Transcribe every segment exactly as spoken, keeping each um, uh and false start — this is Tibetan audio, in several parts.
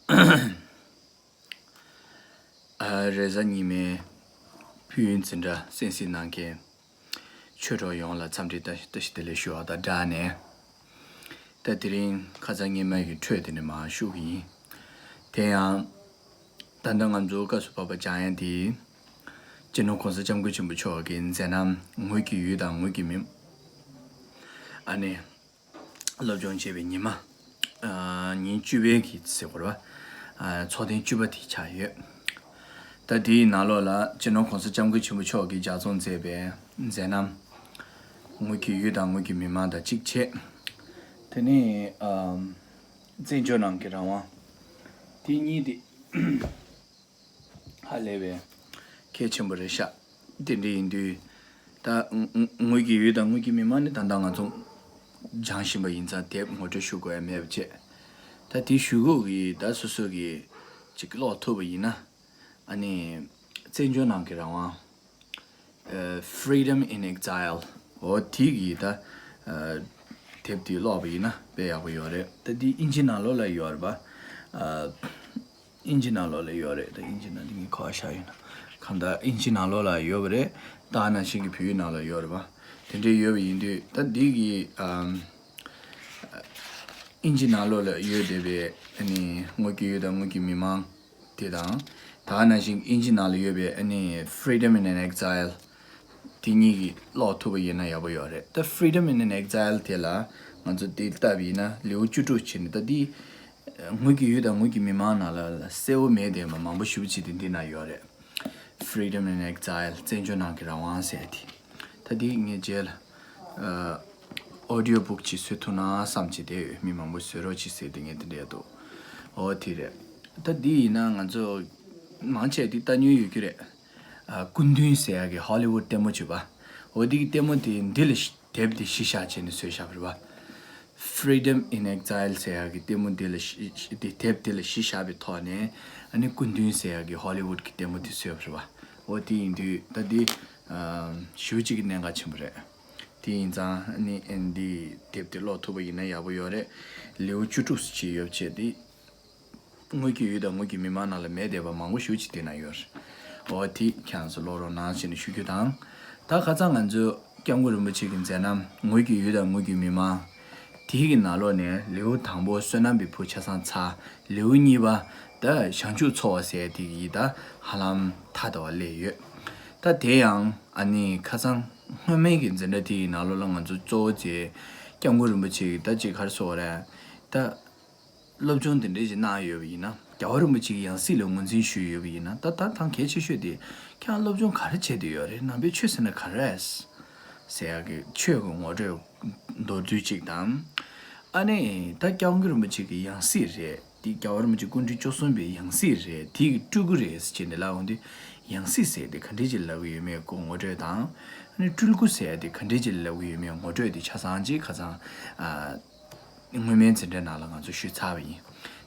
ཨ། རེས་གཟའ་ཉི་མའི་ཕུལ་བྱུང་འཛིན་གྲྭ་གསན་གཟིགས་གནང་མཁན་ཆོས་གྲོགས་ཡོངས་ལ་འཚམས་འདྲི་བཀྲ་ཤིས་བདེ་ལེགས་ཞུ་བ་དང་སྦྲགས་ནས། ད་དེ་རིང་ཁ་སང་སྔོན་མ་གི་འཕྲོས་དེ་ནས་མར་ཞུ་གི་ཡིན། དེ་ཡང་ད་ལྟ་ང་ཚོ་སྐབས་སུ་བབས་པ་སྦྱང་ཡ་དེ། སྤྱི་ནོར་༸གོང་ས་༸སྐྱབས་མགོན་ཆེན་པོ་མཆོག་གི་མཛད་རྣམ་ངོས་ཀྱི་ཡུལ་དང་ངོས་ཀྱི་མི། ཨ་ནི། སློབ་སྦྱོང་བྱས་པའི་ཉི་མ། ཨ། ཉིན་བཅུ་པའི་གི་ཟེར་དགོས་རེད་པ། ཨ། ཚོགས་ཐེངས་བཅུ་པ་དེ་ཆགས་ཡོད། ད་དེའི་ནང་ལོགས་ལ་སྤྱི་ནོར་༸གོང་ས་༸སྐྱབས་མགོན་ཆེན་པོ་མཆོག་གིས་ལྗགས་རྩོམ་མཛད་པའི་མཛད་རྣམ། ངོས་ཀྱི་ཡུལ་དང་ངོས་ཀྱི་མི་མང་དང་གཅིག་བྱས། དེ་ནས། ཨ། བཙན་བྱོལ་ནང་གི་རང་དབང་། དེ་གཉིས་དེ། ཧ་ལས་པའི་གལ་ཆེན་པོ་རེད་ཤག་དེ་འདྲ་ཡིན་དུས། ད་ངོས་ཀྱི་ཡུལ་དང་ངོས་ཀྱི་མི་མང་ནི་ད་ལྟ་ང་ཚོ་སྦྱང་བཞིན་པ་ཡིན་ཙང་དེབ་ངོ་སྤྲོད་ཞུ་དགོས་ཡ་མེད་པ་བྱས། ད་དེ་ཞུ་དགོས་ཀྱི་ད་སོ་སོ་གི་ཅིག་ཀློག་ཐུབ་པ་ཡིན་ན། ཨ་ནི། བཙན་བྱོལ་ནང་གི་རང་དབང་། ཨ། Freedom in Exile། འོ་དེ་གི་ད། ཨ། དེབ་དེ་ཀློག་པ་ཡིན་ན་དཔེ་ཡག་པོ་ཡོད་རེད། ད་དེ་དབྱིན་ཇི་ནང་ལོགས་ལ་ཡོད་རེད་པ། ཨ། དབྱིན་ཇི་ནང་ལོགས་ལ་ཡོད་རེད། ད་དབྱིན་ཇི་ནང་དེ་ངས་ག་པར་བཞག་ཡོད་ན། གང་ལྟར་དབྱིན་ཇི་ནང་ལོགས་ལ་ཡོད་པ་རེད། ད་ནང་བཞིན་གྱི་བོད་ཡིག་ནང་ལ་ཡོད་རེད་པ། དེ་འདྲའི་ཡོད་པ་ཡིན་དུས་ད་འདི་གི། ཨམ། དབྱིན་ཇི་ནང་ལོགས་ལ་ཡོད་བསྡད་པའི་ཨ་ནི་ངོས་ཀྱི་ཡུལ་དང་ངོས་ཀྱི་མི་མང་དེ་དང་། ད་ནང་བཞིན་དབྱིན་ཇི་ནང་ལ་ཡོད་པའི་ཨ་ནི་Freedom in an Exile། དེ་གཉིས་ཀྱི་ཀློག་ཐུབ་པ་ཡིན་ན་ཡག་པོ་ཡོད་རེད། ད་Freedom in an Exile དེ་ལ་ང་ཚོ་དེ་ལྟ་བ་ཡིན་ན་ལེའུ་བཅུ་དྲུག་བྱས་ནས། ད་འདི་ངོས་ཀྱི་ཡུལ་དང་ངོས་ཀྱི་མི་མང་ནང་ལ་ལ་གསལ་བོ་མེད་དེ་མ་མང་པོ་ཞེ་པོ་ཅིག་དེ་འདི་ན་ཡོད་རེད། Freedom in Exile། བཙན་བྱོལ་ནང་གི་རང་དབང་ཟེར་དེ། ད་འདི་ངས་རྗེས་ལ་ཨ། audio book ཅིག་བཟོ་ཐུབ་ན་བསམ་བྱས་བསྡད་ཡོད། མི་མང་པོ་བཟོ་རོགས་ཅིག་ཟེར་དེ་ངས་དེ་འདྲ་འདུག་འོ་དེ་རེད། ད་འདི་ཡིན་ན་ང་ཚོ་མང་ཆེ་འདི་ལྟ་མྱོང་ཡོད་ཀྱི་རེད། ཨ། སྐུ་མདུན་ཟེར་ཡག་གི་ཧོ་ལི་ཝུད་ལྟད་མོ་བྱས་པ། འོ་འདི་གི་ལྟད་མོ་དེ་འདི་ལ་ཤ- དེབ་དེ་གཞི་བཞག་བྱས་ནས་བཟོས་བཞག་པ་རེད་པ། Freedom in Exile ཟེར་ཡག་གི་ལྟད་མོ་འདི་ལ་གཞི- གཞི- དེ་དེབ་དེ་ལ་གཞི་བཞག་པའི་ཐོག་ནས། ཨ་ནི་སྐུ་མདུན་ཟེར་ཡག་གི་ཧོ་ལི་ཝུད་ཀྱི་ལྟད་མོ་དེ་བཟོས་པ་རེད་པ། འོ་དེ་ཡིན་དུས་ད་འདི། ཨ། ཞེ་པོ་ཅིག་གི་གནད་འགག་ཆེན་པོ་རེད། དེ་ཡིན་ཙང་ཨ་ནི་ཨ་འདི་དེབ་དེ་ཀློག་ཐུབ་པ་ཡིན་ན་ཡག་པོ་ཡོད་རེད། ལེའུ་བཅུ་དྲུག་ཅིག་ཡོད་བྱས་ཏེ། ངོས་ཀྱི་ཡུལ་དང་ངོས་ཀྱི་མི་མང་ནང་ལ་མེད་བསྡད་པ་མང་པོ་ཞེ་པོ་ཅིག་དེ་ན་ཡོད་རེད། འོ་དེ་ཁྱེད་རང་ཚོ་ཀློག་རོགས་གནང་ཞེས་ནས་ཞུ་རྒྱུ་དང་། ད་ཁ་སང་ང་ཚོས་༸སྐྱབས་མགོན་རིན་པོ་ཆེ་གི་མཛད་རྣམ་ངོས་ཀྱི་ཡུལ་དང་ངོས་ཀྱི་མི་མང་། དེའི་གི་ནང་ལོགས་ནས་ལེའུ་དང་པོ་བསོད་ནམས་པའི་བུ་ཆ་ཚང་ཚར། ལེའུ་གཉིས་པ་ད་བྱང་ཆུབ་འཚོ་བ་ཟེར་དེ་གི་ད་ཧ་ལམ་མཐའ་ལྟ་བ་སླེབས་ཡོད། ད་དེ་ཡང་ཨ་ནི་ཁ་སང་སྔོན་མའི་གི་འཛིན་གྲྭ་དེ་ཡི་ནང་ལོགས་ལ་ང་ཚོ་གཙོ་བོ་བྱས་༸སྐྱབས་མགོན་རིན་པོ་ཆེ་གི་ད་ཅིག་ག་རེ་ཟེར་དགོས་རེད། ད་སློབ་སྦྱོང་དེ་འདྲས་ཅིག་གནང་ཡོད་པ་ཡིན་ན། རྒྱལ་བ་རིན་པོ་ཆེ་གི་ཡང་སྲིད་ལ་ངོས་འཛིན་ཞུས་ཡོད་པ་ཡིན་ན། ད་ད་ཐང་གལ་ཆེ་ཤོས་དེ་ཁྱེད་རང་སློབ་སྦྱོང་ག་རེ་བྱས་བསྡད་ཡོད་རེད། ནང་པའི་ཆོས་ཟེར་ན་ག་རེ་རེད་ཟེར་ཡག་གི་ཆོས་ཀྱི་ངོ་སྤྲོད་མདོར་བསྡུས་གཅིག་དང་། ཨ་ནི་ད་༸སྐྱབས་མགོན་རིན་པོ་ཆེ་གི་ཡང་སྲིད་རེད། དེ་རྒྱལ་བ་རིན་པོ་ཆེ་སྐུ་ཕྲེང་བཅུ་གསུམ་པའི་ཡང་སྲིད་རེད། དེ་གི་སྤྲུལ་སྐུ་རེད་ཟེར་བྱས་ནས་ལབ་འོང་དུས། ཡང་སྲིད་ཟེར་དེ་ག་འདྲས་ཅིག་ལབ་གི་ཡོད་མེད་སྐོར་ངོ་སྤྲོད་དང་། ཨ་ནི་སྤྲུལ་སྐུ་ཟེར་དེ་ག་འདྲས་ཅིག་ལབ་གི་ཡོད་མེད་ངོ་སྤྲོད་དེ་ཆ་ཚང་ཅིག་ཁ་སང་། ཨ། སྔོན་མའི་འཛིན་གྲྭའི་ནང་ལ་ང་ཚོ་ཞུས་ཚར་བ་ཡིན།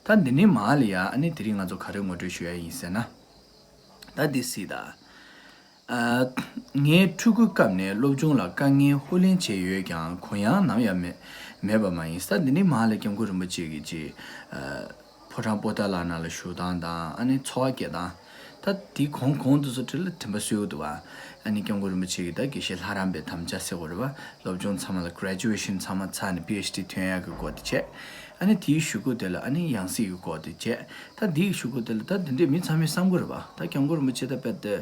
ད་འདི་ནས་མར་ལ་ཡ་ཨ་ནི་དེ་རིང་ང་ཚོ་ག་རེ་ངོ་སྤྲོད་ཞུ་ཡ་ཡིན་ཟེར་ན། ད་འདི་གཟིགས་དང་། ཨ། ངའི་ཕྲུ་གུའི་སྐབས་ནས་སློབ་སྦྱོང་ལ་དཀའ་ངལ་ཧུར་ལེན་བྱས་ཡོད་ཀྱང་གུ་ཡངས་ནམ་ཡང་མེད་མེད་པ་མ་ཡིན། ད་འདི་ནས་མར་ལ་༸སྐྱབས་མགོན་རིན་པོ་ཆེ་གིས་ཅིག་ཨ། ཕོ་བྲང་པོ་ཏཱ་ལ་ནང་ལ་བཞུགས་སྟངས་དང་། ཨ་ནི་འཚོ་བ་སྐྱེལ་སྟངས། ད་དེ་གོང་གོང་དུ་སོ་ཁྲི་ལ་དྲན་པ་གསོས་ཀྱི་འདུག་བ། ཨ་ནི་༸སྐྱབས་མགོན་རིན་པོ་ཆེ་གིས་ད་དགེ་བཤེས་ལྷ་རམས་པའི་དམ་བཅའ་ཟེར་དགོས་རེད་བ། སློབ་སྦྱོང་ཚང་མ་ལ་graduation ཚང་མ་ཚར་ནས་པི་ཨེཆ་ཌི་ཐོན་ཡག་གི་སྐོར་དེ་བྱས། ཨ་ནི་དེའི་གཞུག་གུ་དེ་ལ་ཨ་ནི་ཡང་སྲིད་ཀྱི་སྐོར་དེ་བྱས། ད་དེའི་གཞུག་གུ་དེ་ལ་ད་དེ་འདྲས་མི་ཚང་མས་བསམ་གྱི་རེད་བ། ད་༸སྐྱབས་མགོན་རིན་པོ་ཆེ་ད་དཔེ་དེ་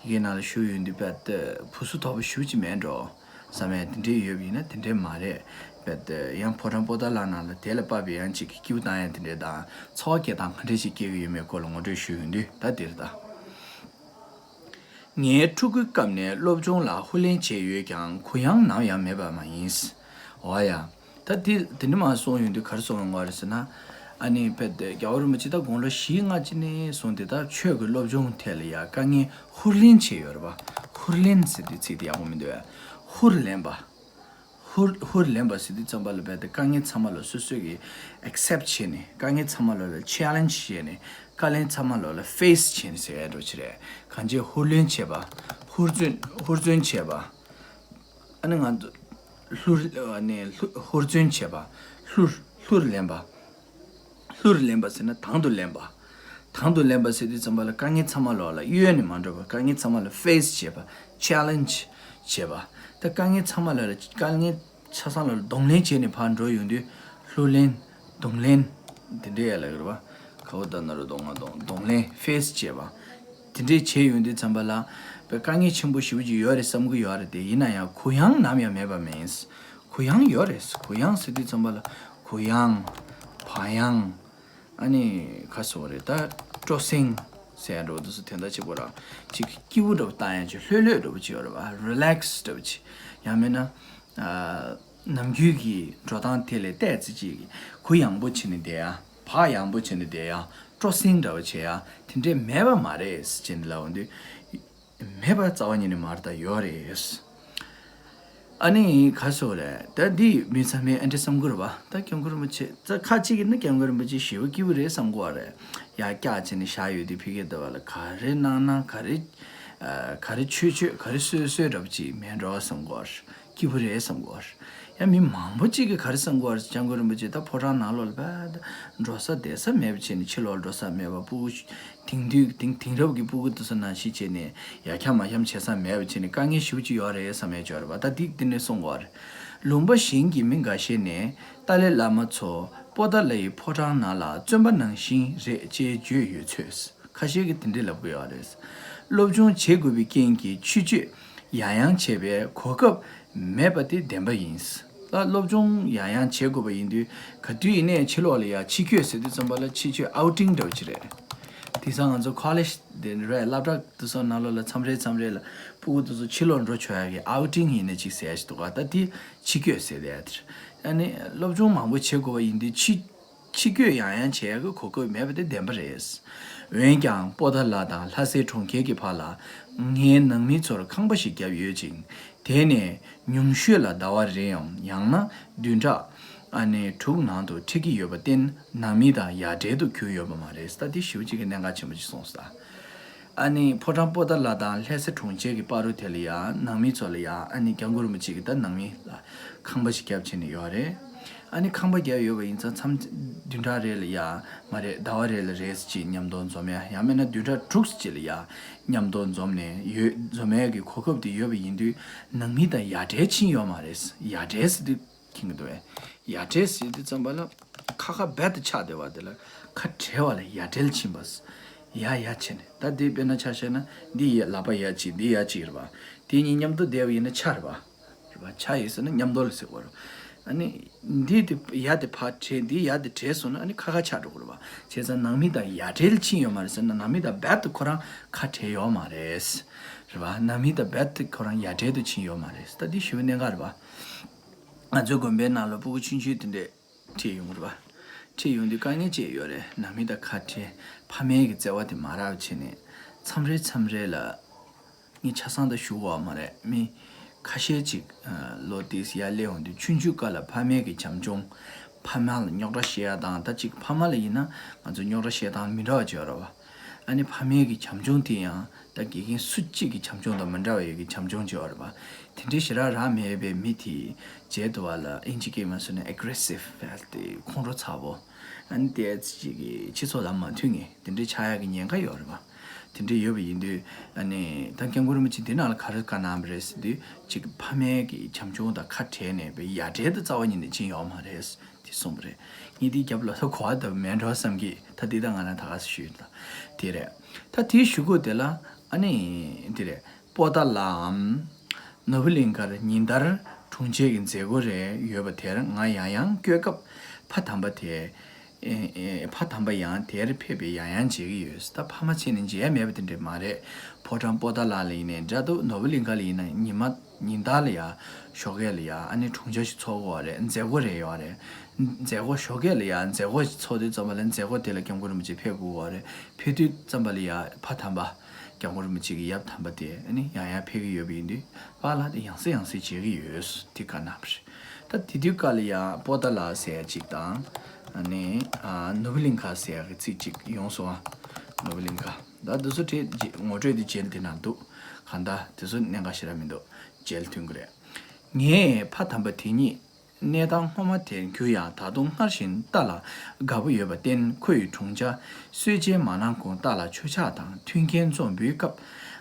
ཡི་གེ་ནང་ལ་བཞུགས་ཡོང་དུས་དཔེ་དེ་བུ་སུ་དོག་པོ་ཞེ་པོ་ཅིག་མེད་འགྲོ། བསམ་ཡས་དེ་འདྲས་ཡོད་པ་ཡིན་ན་དེ་འདྲས་མ་རེད། དཔེ་དེ་ཡང་ཕོ་བྲང་པོ་ཏཱ་ལ་ནང་ལ་དེ་ལ་དཔག་པའི་ཡང་ཅིག་གི་སྐྱིད་པོ་བཏང་ཡས་དེ་འདྲས་དང་། འཚོ་བ་སྐྱེལ་སྟངས་ག་འདྲས་ཅིག་སྐྱེལ་གྱི་ཡོད་མེད་སྐོར་ལ་ངོ་སྤྲོད་ཞུས་ཡོང་དུས་ད་དེ་རེད་ད། ངའི་ཕྲུ་གུའི་སྐབས་ནས་སློབ་སྦྱོང་ལ་ཧུར་ལེན་བྱས་ཡོད་ཀྱང་གུ་ཡངས་ནམ་ཡང་མེད་པ་མ་ཡིན། འོ་ཡ། ད་དེ་དེ་འདྲ་མ་གསུངས་ཡོང་དུས་ག་རེ་གསུངས་ཡོང་གི་རེད་ཟེར་ན། ཨ་ནི་དཔེ་དེ་རྒྱལ་བ་རིན་པོ་ཆེ་ད་དགུང་ལོ་བཞི་ལྔ་ཅིག་ནས་བཟུང་དེ་ལྟར་ཆོས་ཀྱི་སློབ་སྦྱོང་ཐད་ལ་ཡ་དཀའ་ངལ་ཧུར་ལེན་བྱས་ཡོད་རེད་པ། ཧུར་ལེན་ཟེར་དུས་ཚིག་དེ་ཡག་པོ་མི་འདུག་བས། ཧུར་ལེན་པ། ཧུར་ཧུར་ལེན་པ་ཟེར་དུས་ཙམ་པ་ལ་རྦད་དེ་དཀའ་ངལ་ཚང་མ་ལ་སོ་སོས་ཀྱིས་accept་བྱས་ནས། དཀའ་ངལ་ཚང་མ་ལ་ལ་challenge་བྱས་ནས། དཀའ་ལས་ཚང་མ་ལ་ལ་face་བྱས་ནས་ཟེར་ཡ་འདྲ་ཅིག་རེད། གང་ཅི་ཧུར་ལེན་བྱས་པ། ཧུར་བརྩོན་ཧུར་བརྩོན་བྱས་པ། ཨ་ནི་ང་ཚོ་ལྷུར་ཨ་ནི་ལྷུ་ཧུར་བརྩོན་བྱས་པ། ལྷུར་ལྷུར་ལེན་པ། ལྷུར་ལེན་པ་ཟེར་ན་དང་དུ་ལེན་པ། དང་དུ་ལེན་པ་ཟེར་དུས་ཙམ་པ་ལ་དཀའ་ངལ་ཚང་མ་ལོག་ལ་གཡོལ་ནས་མ་འགྲོ་བ། དཀའ་ངལ་ཚང་མ་ལ་ཕེ་སི་བྱེད་པ། ཆེ་ལེན་ཇི་བྱེད་པ། ད་དཀའ་ངལ་ཚང་མ་ལ་དཀའ་ངལ་ཆ་ཚང་ལ་གདོང་ལེན་བྱས་ནས་ཕར་འགྲོ་ཡོང་དུས་ལྷུར་ལེན། གདོང་ལེན། དེ་འདྲའི་ཡ་ལ་ཡོད་རེད་བ། ཁ་བོ་ད་ན་རུ་གདོང་ང་གདོང་གདོང་ལེན་ཕེ་སི་བྱེད་པ། དེ་འདྲའི་བྱས་ཡོང་དུས་ཙམ་པ་ལ་དཔེ་དཀའ་ངལ་ཆེན་པོ་ཞེ་པོ་ཅིག་ཡོད་རེད་བསམ་གི་ཡོད་རེད་དེ། ཡིན་ན་ཡང་གུ་ཡངས་ནམ་ཡང་མེད་པ་མིན། གུ་ཡངས་ཡོད་རེད། གུ་ཡངས་ཟེར་དུས་ཙམ་པ་ལ་གུ་ཡངས། བག་ཡངས། ཨ་ནི་ཁ་སོ་རེད་ད། སྤྲོ་སེང་ཟེར་ཡ་འགྲོ་འདུག་སུ་དེ་འདྲ་ཅིག་པོ་ར། ཅིག་སྐྱིད་པོ་འདྲ་པོ་བཏང་ཡ་ཅིག་ལྷོད་ལྷོད་འདྲ་པོ་ཅིག་ཡོད་རེད་བ། རི་ལེག་སི་འདྲ་པོ་ཅིག་ཡང་མིན་ན། ཨ། ནམ་རྒྱུན་གྱི་འགྲོ་སྟངས་དེ་ལས་ཏོག་ཙམ་ཅིག་གུ་ཡངས་པོ་བྱས་ནས་བསྡད་ཡ། བག་ཡངས་པོ་བྱས་ནས་བསྡད་ཡ། སྤྲོ་སེང་འདྲ་པོ་བྱེད་ཡ། དེ་འདྲས་མེད་པ་མ་རེད་ཟེར་ནས་ལབ་འོང་དུས། མེད་པ་རྩ་བ་ཉིད་ནས་མ་རེད་ད། ཡོད་རེད། ཨ་ནི་ག་སོ་རེད་ད། འདི་མི་ཚང་མས་ཨ་འདྲས་བསམ་གི་རེད་བ། ད་སྐྱབས་མགོན་རིན་པོ་ཆེ་ད་ཁ་ཅིག་གིས་ནི་སྐྱབས་མགོན་རིན་པོ་ཆེ་ཞེ་པོ་སྐྱིད་པོ་རེད་བསམ་གི་རེད། ཡར་བཀྱག་བྱས་ནས་བཞག་ཡོད་དུས་ཕ་གིར་འདི་པ་ལ་ག་རེ་གནང་གནང་། ག་རེ་ག་རེ་མཆོད་མཆོད། ག་རེ་གསོལ་གསོལ་འདྲ་པོ་ཅིག་མེད་འགྲོ་བསམ་གི་རེད། སྐྱིད་པོ་རེད་བསམ་གི་རེད། ཡང་མི་མང་པོ་ཅིག་གིས་ག་རེ་བསམ་གི་རེད། སྐྱབས་མགོན་རིན་པོ་ཆེ་ད་ཕོ་བྲང་ནང་ལོགས་ལ་བལ་འགྲོ་ས་བསྡད་ས་མེད་པ་བྱས་ནས་ཕྱི་ལོགས་འགྲོ་ས་མེད་པ། སྤུ་གུ་དེང་དུས་དེང་དེང་རབས་ཀྱི་སྤུ་གུ་དེ་ཚོ་ནང་བཞིན་བྱས་ནས་ཡར་འཁྱམ་མར་འཁྱམ་བྱེད་ས་མེད་པ་བྱས་ནས་དཀའ་ངལ་ཞེ་པོ་ཅིག་ཡོད་རེད་བསམ་ཡས་ཅིག་ཡོད་རེད་བ། ད་འདི་འདི་ནས་གསུང་གི་རེད། ལུང་པ་གཞན་གྱི་མི་འགའ་ཤས་ནས་ཏཱ་ལའི་བླ་མ་མཚོ་པོ་ཏཱ་ལའི་ཕོ་བྲང་ནང་ལ་བཙོན་པ་ནང་བཞིན་རེད་ཅེས་བརྗོད་ཡོད་ཚོད། ཁ་ཤས་ཀྱིས་དེ་འདྲས་ལབ་གི་ཡོད་རེད། སློབ་སྦྱོང་བྱེད་དགོས་པའི་རྐྱེན་གྱིས་ཆོས་སྤྱོད་ཡང་ཡང་བྱེད་པའི་གོ་སྐབས་མེད་པ་དེ་བདེན་པ་ཡིན། ད་སློབ་སྦྱོང་ཡང་ཡང་བྱེད་དགོས་པ་ཡིན་དུས་ག་དུས་ཡིན་ནའི་ཕྱི་ལོགས་ལ་ཡ་ཕྱི་སྐྱོད་ཟེར་དུས་ཙམ་པ་ལ་ཕྱི་སྐྱོད་ཨའུ་ཊིང་འདྲ་བོ་ཅིག་རེད། དེང་སང་ང་ཚོ་ཁོ་ལེཇ་དེ་རེད། སློབ་གྲྭ་དེ་ཚོ་ནང་ལོགས་ལ་མཚམས་རེ་མཚམས་རེ་ལ་སྤུ་གུ་དེ་ཚོ་ཕྱི་ལོགས་འགྲོ་ཆོག་ཡ་གི་ཨའུ་ཊིང་ཡིན་ན་ཅིག་ཟེར་ཡ་ཞིག་འདུག་ག་ད་དེ་ཕྱི་སྐྱོད་ཟེར་བསྡད་ཡ་དེ་རེད། ཨ་ནི་སློབ་སྦྱོང་མང་པོ་བྱེད་དགོས་པ་ཡིན་དུས་ཕྱི་ཕྱི་སྐྱོད་ཡང་ཡང་བྱེད་ཡག་གི་གོ་སྐབས་མེད་པ་དེ་བདེན་པ་རེད། འོན་ཀྱང་པོ་ཏཱ་ལ་དང་ལྷ་སའི་གྲོང་ཁྱེར་གྱི་བར་ལ་ངའི་ནང་མི་ཚོར་ཁང་པ་ཞིག་བརྒྱབ་ཡོད་ཅིང་། དེ་ནས་ཉུང་ཤོས་ལ་ཟླ་བ་རེའམ་ཡང་ན་བདུན་ཕྲག་ཨ་ནི་དྲུག་ནང་དུ་ཁྲིད་ཀྱི་ཡོད་པར་བརྟེན་ནང་མི་དང་ཡ་བྲལ་དུ་གྱུར་ཡོད་པ་མ་རེད། ད་དེ་ཞེ་པོ་ཅིག་གི་གནད་འགག་ཆེན་པོ་ཅིག་སོང་ས། ཨ་ནི་ཕོ་བྲང་པོ་ཏཱ་ལ་དང་ལྷ་ས་གྲོང་ཁྱེར་གྱི་བར་དུ་དེ་ལ་ཡ་ནང་མི་ཚོ་ལ་ཡ་ཨ་ནི་སྐྱབས་མགོན་རིན་པོ་ཆེ་གིས་ད་ནང་མི་ལ་ཁང་པ་ཞིག་བརྒྱབ་བྱས་ནས་ཡོད་རེད། ཨ་ནི་ཁང་པ་བརྒྱབ་ཡོད་པ་ཡིན་ཙང་མཚམས་བདུན་ཕྲག་རེ་ལ་ཡ་མ་རེད། ཟླ་བ་རེ་ལ་རེ་ཙམ་ཅིག་མཉམ་དུ་འཛོམས་ཡ། ཡང་མིན་ན་བདུན་ཕྲག་དྲུག་ཙམ་ཅིག་ལ་ཡ་མཉམ་དུ་འཛོམས་ནས་ཡོད། འཛོམས་ཡ་གི་གོ་སྐབས་དེ་ཡོད་པ་ཡིན་དུས་ནང་མི་དང་ཡ་བྲལ་ཕྱིན་ཡོད་མ་རེད། ཡ་བྲལ་ཟེར་དུས་མཁྱེན་གྱི་འདུག་བས། ཡ་བྲལ་ཟེར་དུས་ཙམ་པ་ལ་ཁ་ཁ་རྦད་དེ་ཆགས་བསྡད་པ་དེ་ལ་ཁ་བྲལ་བ་ལ་ཡ་བྲལ་ཕྱིན་པ། ཡ་ཡ་བྱས་ནས་ད་འདི་དཔེར་ན་ཆ་བཞག་ན་འདི་ཡ་ལག་པ་ཡ་གཅིག་འདི་ཡ་གཅིག་རེད་པ། དེ་གཉིས་མཉམ་དུ་བསྡད་པ་ཡིན་ན་ཆ་རེད་པ། རེད་པ། ཆ་ཡིན་ཟེར་ན་མཉམ་དུ་ལ་ཟེར་དགོས་རེད། ཨ་ནི་འདི་དེ་ཡ་དེ་ཕར་བྲལ། འདི་ཡ་དེ་བྲལ་སོང་ན་ཨ་ནི་ཁ་ཁ་ཆགས་འགྲོ་གི་རེད་པ། བྱས་ཙང་ནང་མི་དང་ཡ་བྲལ་ཕྱིན་ཡོད་མ་རེད་ཟེར་ན་ནང་མི་དང་རྦད་དེ་ཁོ་རང་ཁ་བྲལ་ཡོད་མ་རེད། རེད་པ། ནང་མི་དང་རྦད་དེ་ཁོ་རང་ཡ་བྲལ་དུ་ཕྱིན་ཡོད་མ་རེད། ད་འདི་ཞེ་པོ་གནད་འགག་རེད་པ། ང་ཚོའི་དགོན་པའི་ནང་ལ་སྤུ་གུ་ཆུང་ཆུང་དེ་འདྲས་ཁྲིད་ཡོང་རེད་པ། ཁྲིད་ཡོང་དུས་དཀའ་ངལ་ཅིག་ཡོད་རེད། ནང་མི་དང་ཁ་བྲལ། ཕ་མའི་གི་བརྩེ་བ་དེ་མ་རག་བྱས་ནས་མཚམས་རེ་མཚམས་རེ་ལ་ངས་ཆ་ཚང་ད་ཞུ་དགོས་པ་མ་རེད། མི་ཁ་ཤས་ཅིག་ལོ་དེ་ཡར་སླེབས་ཡོང་དུས་ཆུང་ཆུང་སྐབས་ལ་ཕ་མའི་གི་བྱམས་སྐྱོང་། ཕ་མ་ལ་རྙོག་དྲ་བཤད་ཡ་དང་། ད་ཅིག་ཕ་མ་ལ་ཡིན་ན་ང་ཚོ་རྙོག་དྲ་བཤད་སྟངས་མི་འདྲ་བ་ཅིག་ཡོད་རེད་པ། ཨ་ནི་ཕ་མའི་གི་བྱམས་སྐྱོང་དེ་ཡང་ད་དགེ་རྒན་སུ་གཅིག་གི་བྱམས་སྐྱོང་དང་མི་འདྲ་བའི་གི་བྱམས་སྐྱོང་ཅིག་ཡོད་རེད་པ། དེ་འདྲའི་ཞེ་དྲག་རག་མེད་པའི་མི་དེ་བྱེད་དུ་བ་ལ་ཨིན་ཇི་སྐད་མ་སོང་ན་ཨེག་རེ་སིབ་ཕལ་ཏེ་ཁོང་ཁྲོ་ཚ་པོ། ཨ་ནི་དེ་ཅིག་གི་སྤྱི་ཚོགས་ལ་མ་མཐུན་ངེས་དེ་འདྲའི་ཆགས་ཡག་གི་ཉེན་ཁ་ཡོད་རེད་པ། དེ་འདྲའི་ཡོད་པ་ཡིན་དུས་ཨ་ནི་ད་སྐྱབས་མགོན་རིན་པོ་ཆེ་འདི་ནང་ལ་ག་རེ་བཀའ་གནང་བ་རེད་ཟེར་དུས་ཅིག་ཕ་མའི་གི་བྱམས་སྐྱོང་དང་ཁ་བྲལ་ནས་པའི་ཡ་བྲལ་དུ་རྩ་བ་ཉིད་ནས་ཕྱིན་ཡོད་མ་རེད། དེ་གསུངས་པ་རེད། ངས་དེའི་རྒྱབ་ལ་ལྷོ་གོ་བ་དང་མེད་འགྲོ་བསམ་གྱི། ད་འདི་ད་ང་རང་ད་ག་སེ་ཞུས་ཡིན་ད། དེ་རེད། ད་དེའི་གཞུག་གུ་དེ་ལ་ཨ་ནི་དེ་རེད། པོ་ཏཱ་ལའམ་ནོ་བི་ལིང་ཀར་ཉིན་ལྟར་དྲུང་ཆེ་གི་མཛད་སྒོ་རེ་ཡོད་པ་དེར་ང་ཡང་ཡང་སྐྱོད་སྐབས་ཕ་དམ་པ་དེ། ཨེ་ཨེ་ཕ་དམ་པ་ཡང་དེར་ཕེབས་པས་ཡང་ཡང་མཇལ་གྱི་ཡོད། ད་ཕ་མ་ཆེ་ནས་མཇལ་ཡ་མེད་པ་དེ་འདྲ་མ་རེད། ཕོ་བྲང་པོ་ཏཱ་ལ་ལ་ཡིན་ནའི་འདྲ་འདུག་ནོ་བི་ལིང་ཀ་ལ་ཡིན་ན་ཉི་མ་ཉིན་ལྟར་ལ་ཡ་ཞོགས་ཀས་ལ་ཡ་ཨ་ནི་དྲུང་ཆེ་ཞིག་ཚོགས་ཀྱི་ཡོད་རེད། མཛད་སྒོ་རེ་ཡོད་རེད། མཛད་སྒོ་ཞོགས་ཀས་ལ་ཡ་མཛད་སྒོ་ཞིག་ཚོགས་དུས་ཙམ་པ་ལ་མཛད་སྒོ་དེ་ལ་སྐྱབས་མགོན་རིན་པོ་ཆེ་ཕེབས་དགོས་ཀྱི་ཡོད་རེད། ཕེབས་དུས་ཙམ་པ་ལ་ཡ་ཕ་དམ་པ་སྐྱབས་མགོན་རིན་པོ་ཆེ་གི་ཡབ་དམ་པ་དེ་ཨ་ནི་ཡང་ཡང་ཕེབས་ཀྱི་ཡོད་པ་ཡིན་དུས་པཱ་ལགས་དེ་ཡང་སེ་ཡང་སེ་མཇལ་གྱི་ཡོད། དེ་བཀའ་གནང་བ་རེད། ད་དེ་དུས་སྐབས་ལ་ཡ་པོ་ཏཱ་ལ་ཟེར་ཡ་གཅིག་དང་། ཨ་ནི་ཨ་ནོ་བི་ལིང་ཀ་ཟེར་ཡ་གི་ཚིག་གཅིག་ཡོང་སོང་ཨ། ནོ་བི་ལིང་ཀ་ད་འདི་ཚོ་དེ་རྗེ་ངོ་སྤྲོད་དེ་མཇལ་དེ་ན་འདུག་གང་ལྟར་དེ་ཚོ་གནད་འགག་ཞེ་དྲག་མི་འདུག་མཇལ་ཐུབ་ཀྱི་རེད། ངས་ཕ་དམ་པ་དེ་ཉིད་ གནས་སྟངས་སྔོན་མ་དེར་གྱུར་ཡང་ད་དུང་སྔར་བཞིན་རྟ་ལ་དགའ་པོ་ཡོད་པར་བརྟེན། ཁོ་ཡི་དྲུང་ཆ་གསོལ་ཇ་མ་གནང་གོང་རྟ་ལ་མཆོད་ཕྱག་དང་མཐུན་རྐྱེན་འཛོམས་པའི་སྐབས་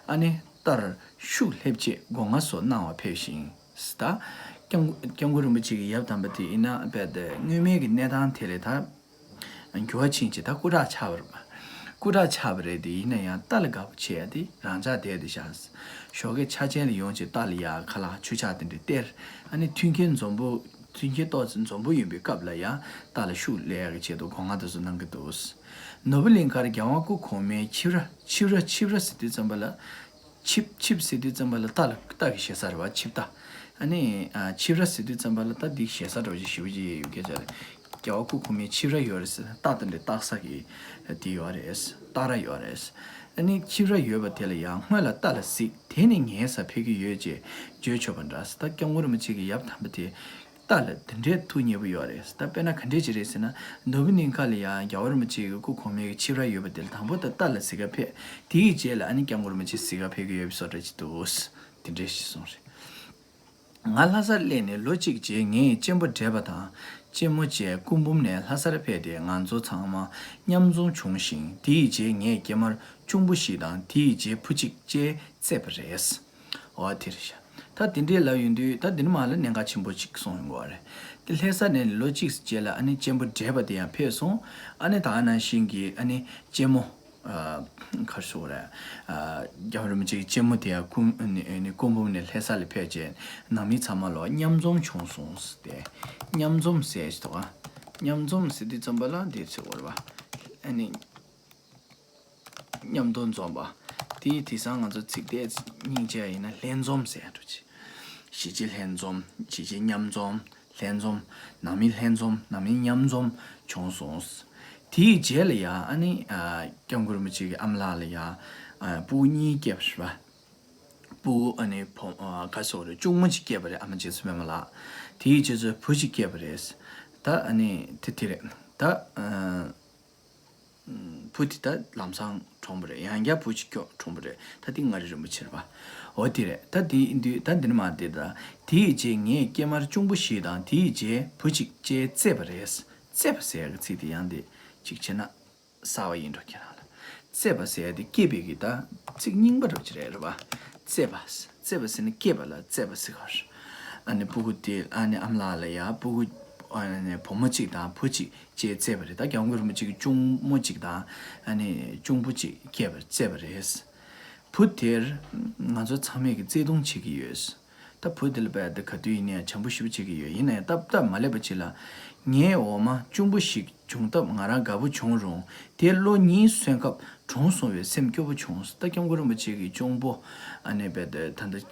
ཨ་ནི་རྟར་ཤུགས་སླེབས་ཆེད་སྒོ་ང་སོགས་གནང་བར་ཕེབས་ཤིང་། ད་སྐྱབས་སྐྱབས་མགོན་རིན་པོ་ཆེ་གི་ཡབ་དམ་པ་དེ་ཡིན་ན་རྦད་དེ་སྔོན་མའི་གི་གནས་སྟངས་དེ་ལས་ད་འགྱུར་བ་ཕྱིན་ཅིག་ད་སྐུ་དྲག་ཆགས་པ་རེད་པ། སྐུ་དྲག་ཆགས་པ་རེད་དེ། ཡིན་ན་ཡང་རྟ་ལ་དགའ་པོ་བྱས་ཏེ་རང་ཅག་བསྡད་དེ་བཞག་ཞོགས་ཀས་ཆ་ཆེན་ལ་ཡོང་ཅིག་རྟ་ལ་ཡ་ཁ་ལག་མཆོད་ཕྱག་དེ་འདྲ་སྟེར། ཨ་ནི་མཐུན་རྐྱེན་འཛོམས་པོ་མཐུན་རྐྱེན་ཏོག་ཙམ་འཛོམས་པོ་ཡིན་པའི་སྐབས་ལ་ཡང་རྟ་ལ་ཤུགས་སླེབས་ཡག་གི་ཆེད་དུ་སྒོ་ང་དེ་ཚོ་གནང་གི་འདུག་ནོར་བུ་གླིང་ཁར་རྒྱལ་དབང་སྐུ་གོང་མའི་ཆིབས་ར་ཆིབས་ར་ཆིབས་ར་ཟེར་དུས་ཙམ་པ་ལ། ཆིབས་ཆིབས་ཟེར་དུས་ཙམ་པ་ལ་རྟ་ལ་རྟ་གི་ཞེ་ས་རེད་བ། ཆིབས་རྟ། ཨ་ནི་ཨ་ཆིབས་ར་ཟེར་དུས་ཙམ་པ་ལ་རྟ་འདི་ཞེ་ས་འདྲ་བོ་ཞིག་ཞེ་པོ་ཅིག་ཡོད་སྐད་ཆ་རེད། རྒྱལ་བ་སྐུ་གོང་མའི་ཆིབས་ར་ཡོད་རེད་ཟེར་ན་རྟ་དེ་འདྲ་བཏགས་ས་གི་དེ་ཡོད་རེད། རྟ་ར་ཡོད་རེད། ཨ་ནི་ཆིབས་ར་ཡོད་པ་དེ་ལ་ཡང་སྔོན་ལ་རྟ་ལ་གཟིགས། དེ་ནས་ངའི་སར་ཕེབས་ཀྱི་ཡོད་ཅེས་བརྗོད་ཆོག་པ་འདྲ། ད་སྐྱབས་མགོན་རིན་པོ་ཆེ་གི་ཡབ་དམ་པ་དེ་རྟ་ལ་དེ་འདྲའི་ཐུགས་མཉེས་པོ་ཡོད་རེད། ད་དཔེར་ན་ག་འདྲས་ཅིག་རེད་ཟེར་ན། ནོར་བུ་གླིང་ཁ་ལ་ཡང་རྒྱལ་བ་རིན་པོ་ཆེ་གི་སྐུ་གོང་མའི་གི་ཆིབས་ར་ཡོད་པ་དེ་ལ་དང་པོ་ད་རྟ་ལ་གཟིགས་ག་ཕེབས། དེའི་རྗེས་ལ་ཨ་ནི་སྐྱབས་མགོན་རིན་པོ་ཆེ་གཟིགས་ག་ཕེབས་ཀྱི་ཡོད་པའི་བཟོ་འདྲ་ཅིག་འདུག་དེ་འདྲས་ཞིག་གསུངས་རེད། ང་ལྷ་སར་སླེབས་ནས་ལོ་གཅིག་རྗེས་ངས་གཅེན་པོ་བགྲེས་པ་དང་གཅེན་མོ་བཅས་སྐུ་འབུམ་ནས་ལྷ་སར་ཕེབས་ཏེ་ང་ཚོ་ཚང་མ་མཉམ་འཛོམས་བྱུང་ཞིང་། དེའི་རྗེས་ངས་སྐྱེས་མར་གཅུང་པོ་ཞིག་དང་དེའི་རྗེས་བུ་གཅིག་བཅས་བཙས་པ་རེད། འོ་དེ་རེད་ཤག་ད་དེ་འདྲའི་ལབ་ཡོང་དུས་ད་དེ་ནི་མ་ལ་གནད་འགག་ཆེན་པོ་གཅིག་གསུངས་ཡོང་གི་རེད། དེ་ལྷ་ས་ནས་ལོ་གཅིག་རྗེས་ལ་ཨ་ནི་གཅེན་པོ་བགྲེས་པ་དེ་ཡང་ཕེབས་སོང་། ཨ་ནི་ད་ག་ནང་བཞིན་གྱི་ཨ་ནི་གཅེན་མོ། ཨ་ག་རེ་ཟེར་དགོས་རེད། ཨ་རྒྱལ་བ་རིན་པོ་ཆེ་གི་གཅེན་མོ་དེ་ཡང་སྐུ་ཨ་ནི་ཨ་ནི་སྐུ་འབུམ་ནས་ལྷ་ས་ལ་ཕེབས་རྗེས་ནང་མི་ཚང་མ་ལོ་མཉམ་འཛོམས་བྱུང་སོང་ཟེར་ཏེ། མཉམ་འཛོམས་ཟེར་ཞིག་འདུག་ག་མཉམ་འཛོམས་ཟེར་དུས་ཙམ་པ་ལ་འདི་ཟེར་དགོས་རེད་པ། ཨ་ནི། མཉམ་དུ་འཛོམས་པ། དེ་དེང་སང་ང་ཚོ་ཚིག་དེ་སྙིང་རྗེ་ཡིན་ན་ལྷན་འཛོམས་ཟེར་འགྲོ་ཆེ། གཞིས་བྱེས་ལྷན་འཛོམས། གཞིས་བྱེས་མཉམ་འཛོམས། ལྷན་འཛོམས། ནང་མི་ལྷན་འཛོམས། ནང་མི་མཉམ་འཛོམས་བྱུང་སོང་། དེའི་རྗེས་ལ་ཡང་ཨ་ནི་ཨ་སྐྱབས་མགོན་རིན་པོ་ཆེ་གི་ཨ་མ་ལགས་ལ་ཡང་ཨ་སྤུ་གུ་གཉིས་སྐྱེས་པ་རེད་པ། སྤུ་གུ་ཨ་ནི་བུ་ཨ་ག་རེ་ཟེར་དགོས་རེད། གཅུང་མོ་གཅིག་སྐྱེས་པ་རེད། ཨ་མ་རྗེ་བཙུན་པད་མ་ལགས། དེའི་རྗེས་སུ་བུ་གཅིག་སྐྱེས་པ་རེད། ད་ཨ་ནི་དེ་དེ་རེད། ད་ཨ། བུ་དེ་ད་ལམ་སང་གྲོངས་པ་རེད། ཡང་བསྐྱར་བུ་གཅིག་སྐྱོ་གྲོངས་པ་རེད། ད་དེ་མངའ་རིས་རིན་པོ་ཆེ་རེད་པ། འོ་དེ་རེད། ད་དེ་ཡིན་དུས་ད་འདི་ནི་མ་དེ་ད། དེའི་རྗེས་ངས་སྐྱེས་མར་གཅུང་པོ་ཞིག་དང་དེའི་རྗེས་བུ་གཅིག་བཅས་བཙས་པ་རེད། བཙས་པ་ཟེར་ཡག་གི་ཚིག་དེ་ཡང་དེ་གཅིག་བྱས་ན་གསར་པ་ཡིན་འགྲོ་ཁྱེད་རང་ལ། བཙས་པ་ཟེར་ཡག་དེ་སྐྱེས་པའི་གི་ད་ཚིག་རྙིང་པ་འདྲ་ཅིག་རེད་རེད་པ། བཙས་པ། བཙས་པ་ཟེར་ན་སྐྱེས་པ་ལ་བཙས་པ་ཟེར་གི་རེད། ཨ་ནི་སྤུ་གུ་དེ་ཨ་ནི་ཨ་མ་ལགས་ལ་ཡ་སྤུ་གུ་ཨ་ནི་བུ་མོ་གཅིག་དང་བུ་གཅིག་བཅས་བཙས་པ་རེད། ད་སྐྱབས་མགོན་རིན་པོ་ཆེ་གི་གཅུང་མོ་གཅིག་དང་ཨ་ནི་གཅུང་པོ་གཅིག་སྐྱེས་པར་བཙས་པ་རེད། བུ་དེར་ང་ཚོ་ཚང་མས་ཀྱི་བརྩེ་དུང་བྱེད་ཀྱི་ཡོད། ད་བུ་དེ་ལ་བལྟས་ཏེ་ག་དུས་ཡིན་ནའི་བྱམས་པོ་ཞེ་པོ་བྱེད་ཀྱི་ཡོད། ཡིན་ནའི་སྟབས་སྟབས་མ་ལེགས་པ་ཅིག་ལ་ངའི་འོག་མ་གཅུང་པོ་ཞིག་བྱུང་སྟབས་ང་རང་དགའ་པོ་བྱུང་རུང་དེ་ལོ་གཉིས་སོན་སྐབས་གྲོངས་སོང་བས་སེམས་སྐྱོ་པོ་བྱུང་། ད་སྐྱབས་མགོན་རིན་པོ་ཆེ་གི་གཅུང་པོ་ཨ་ནི་བལྟས་ཏེ་ད་ལྟ་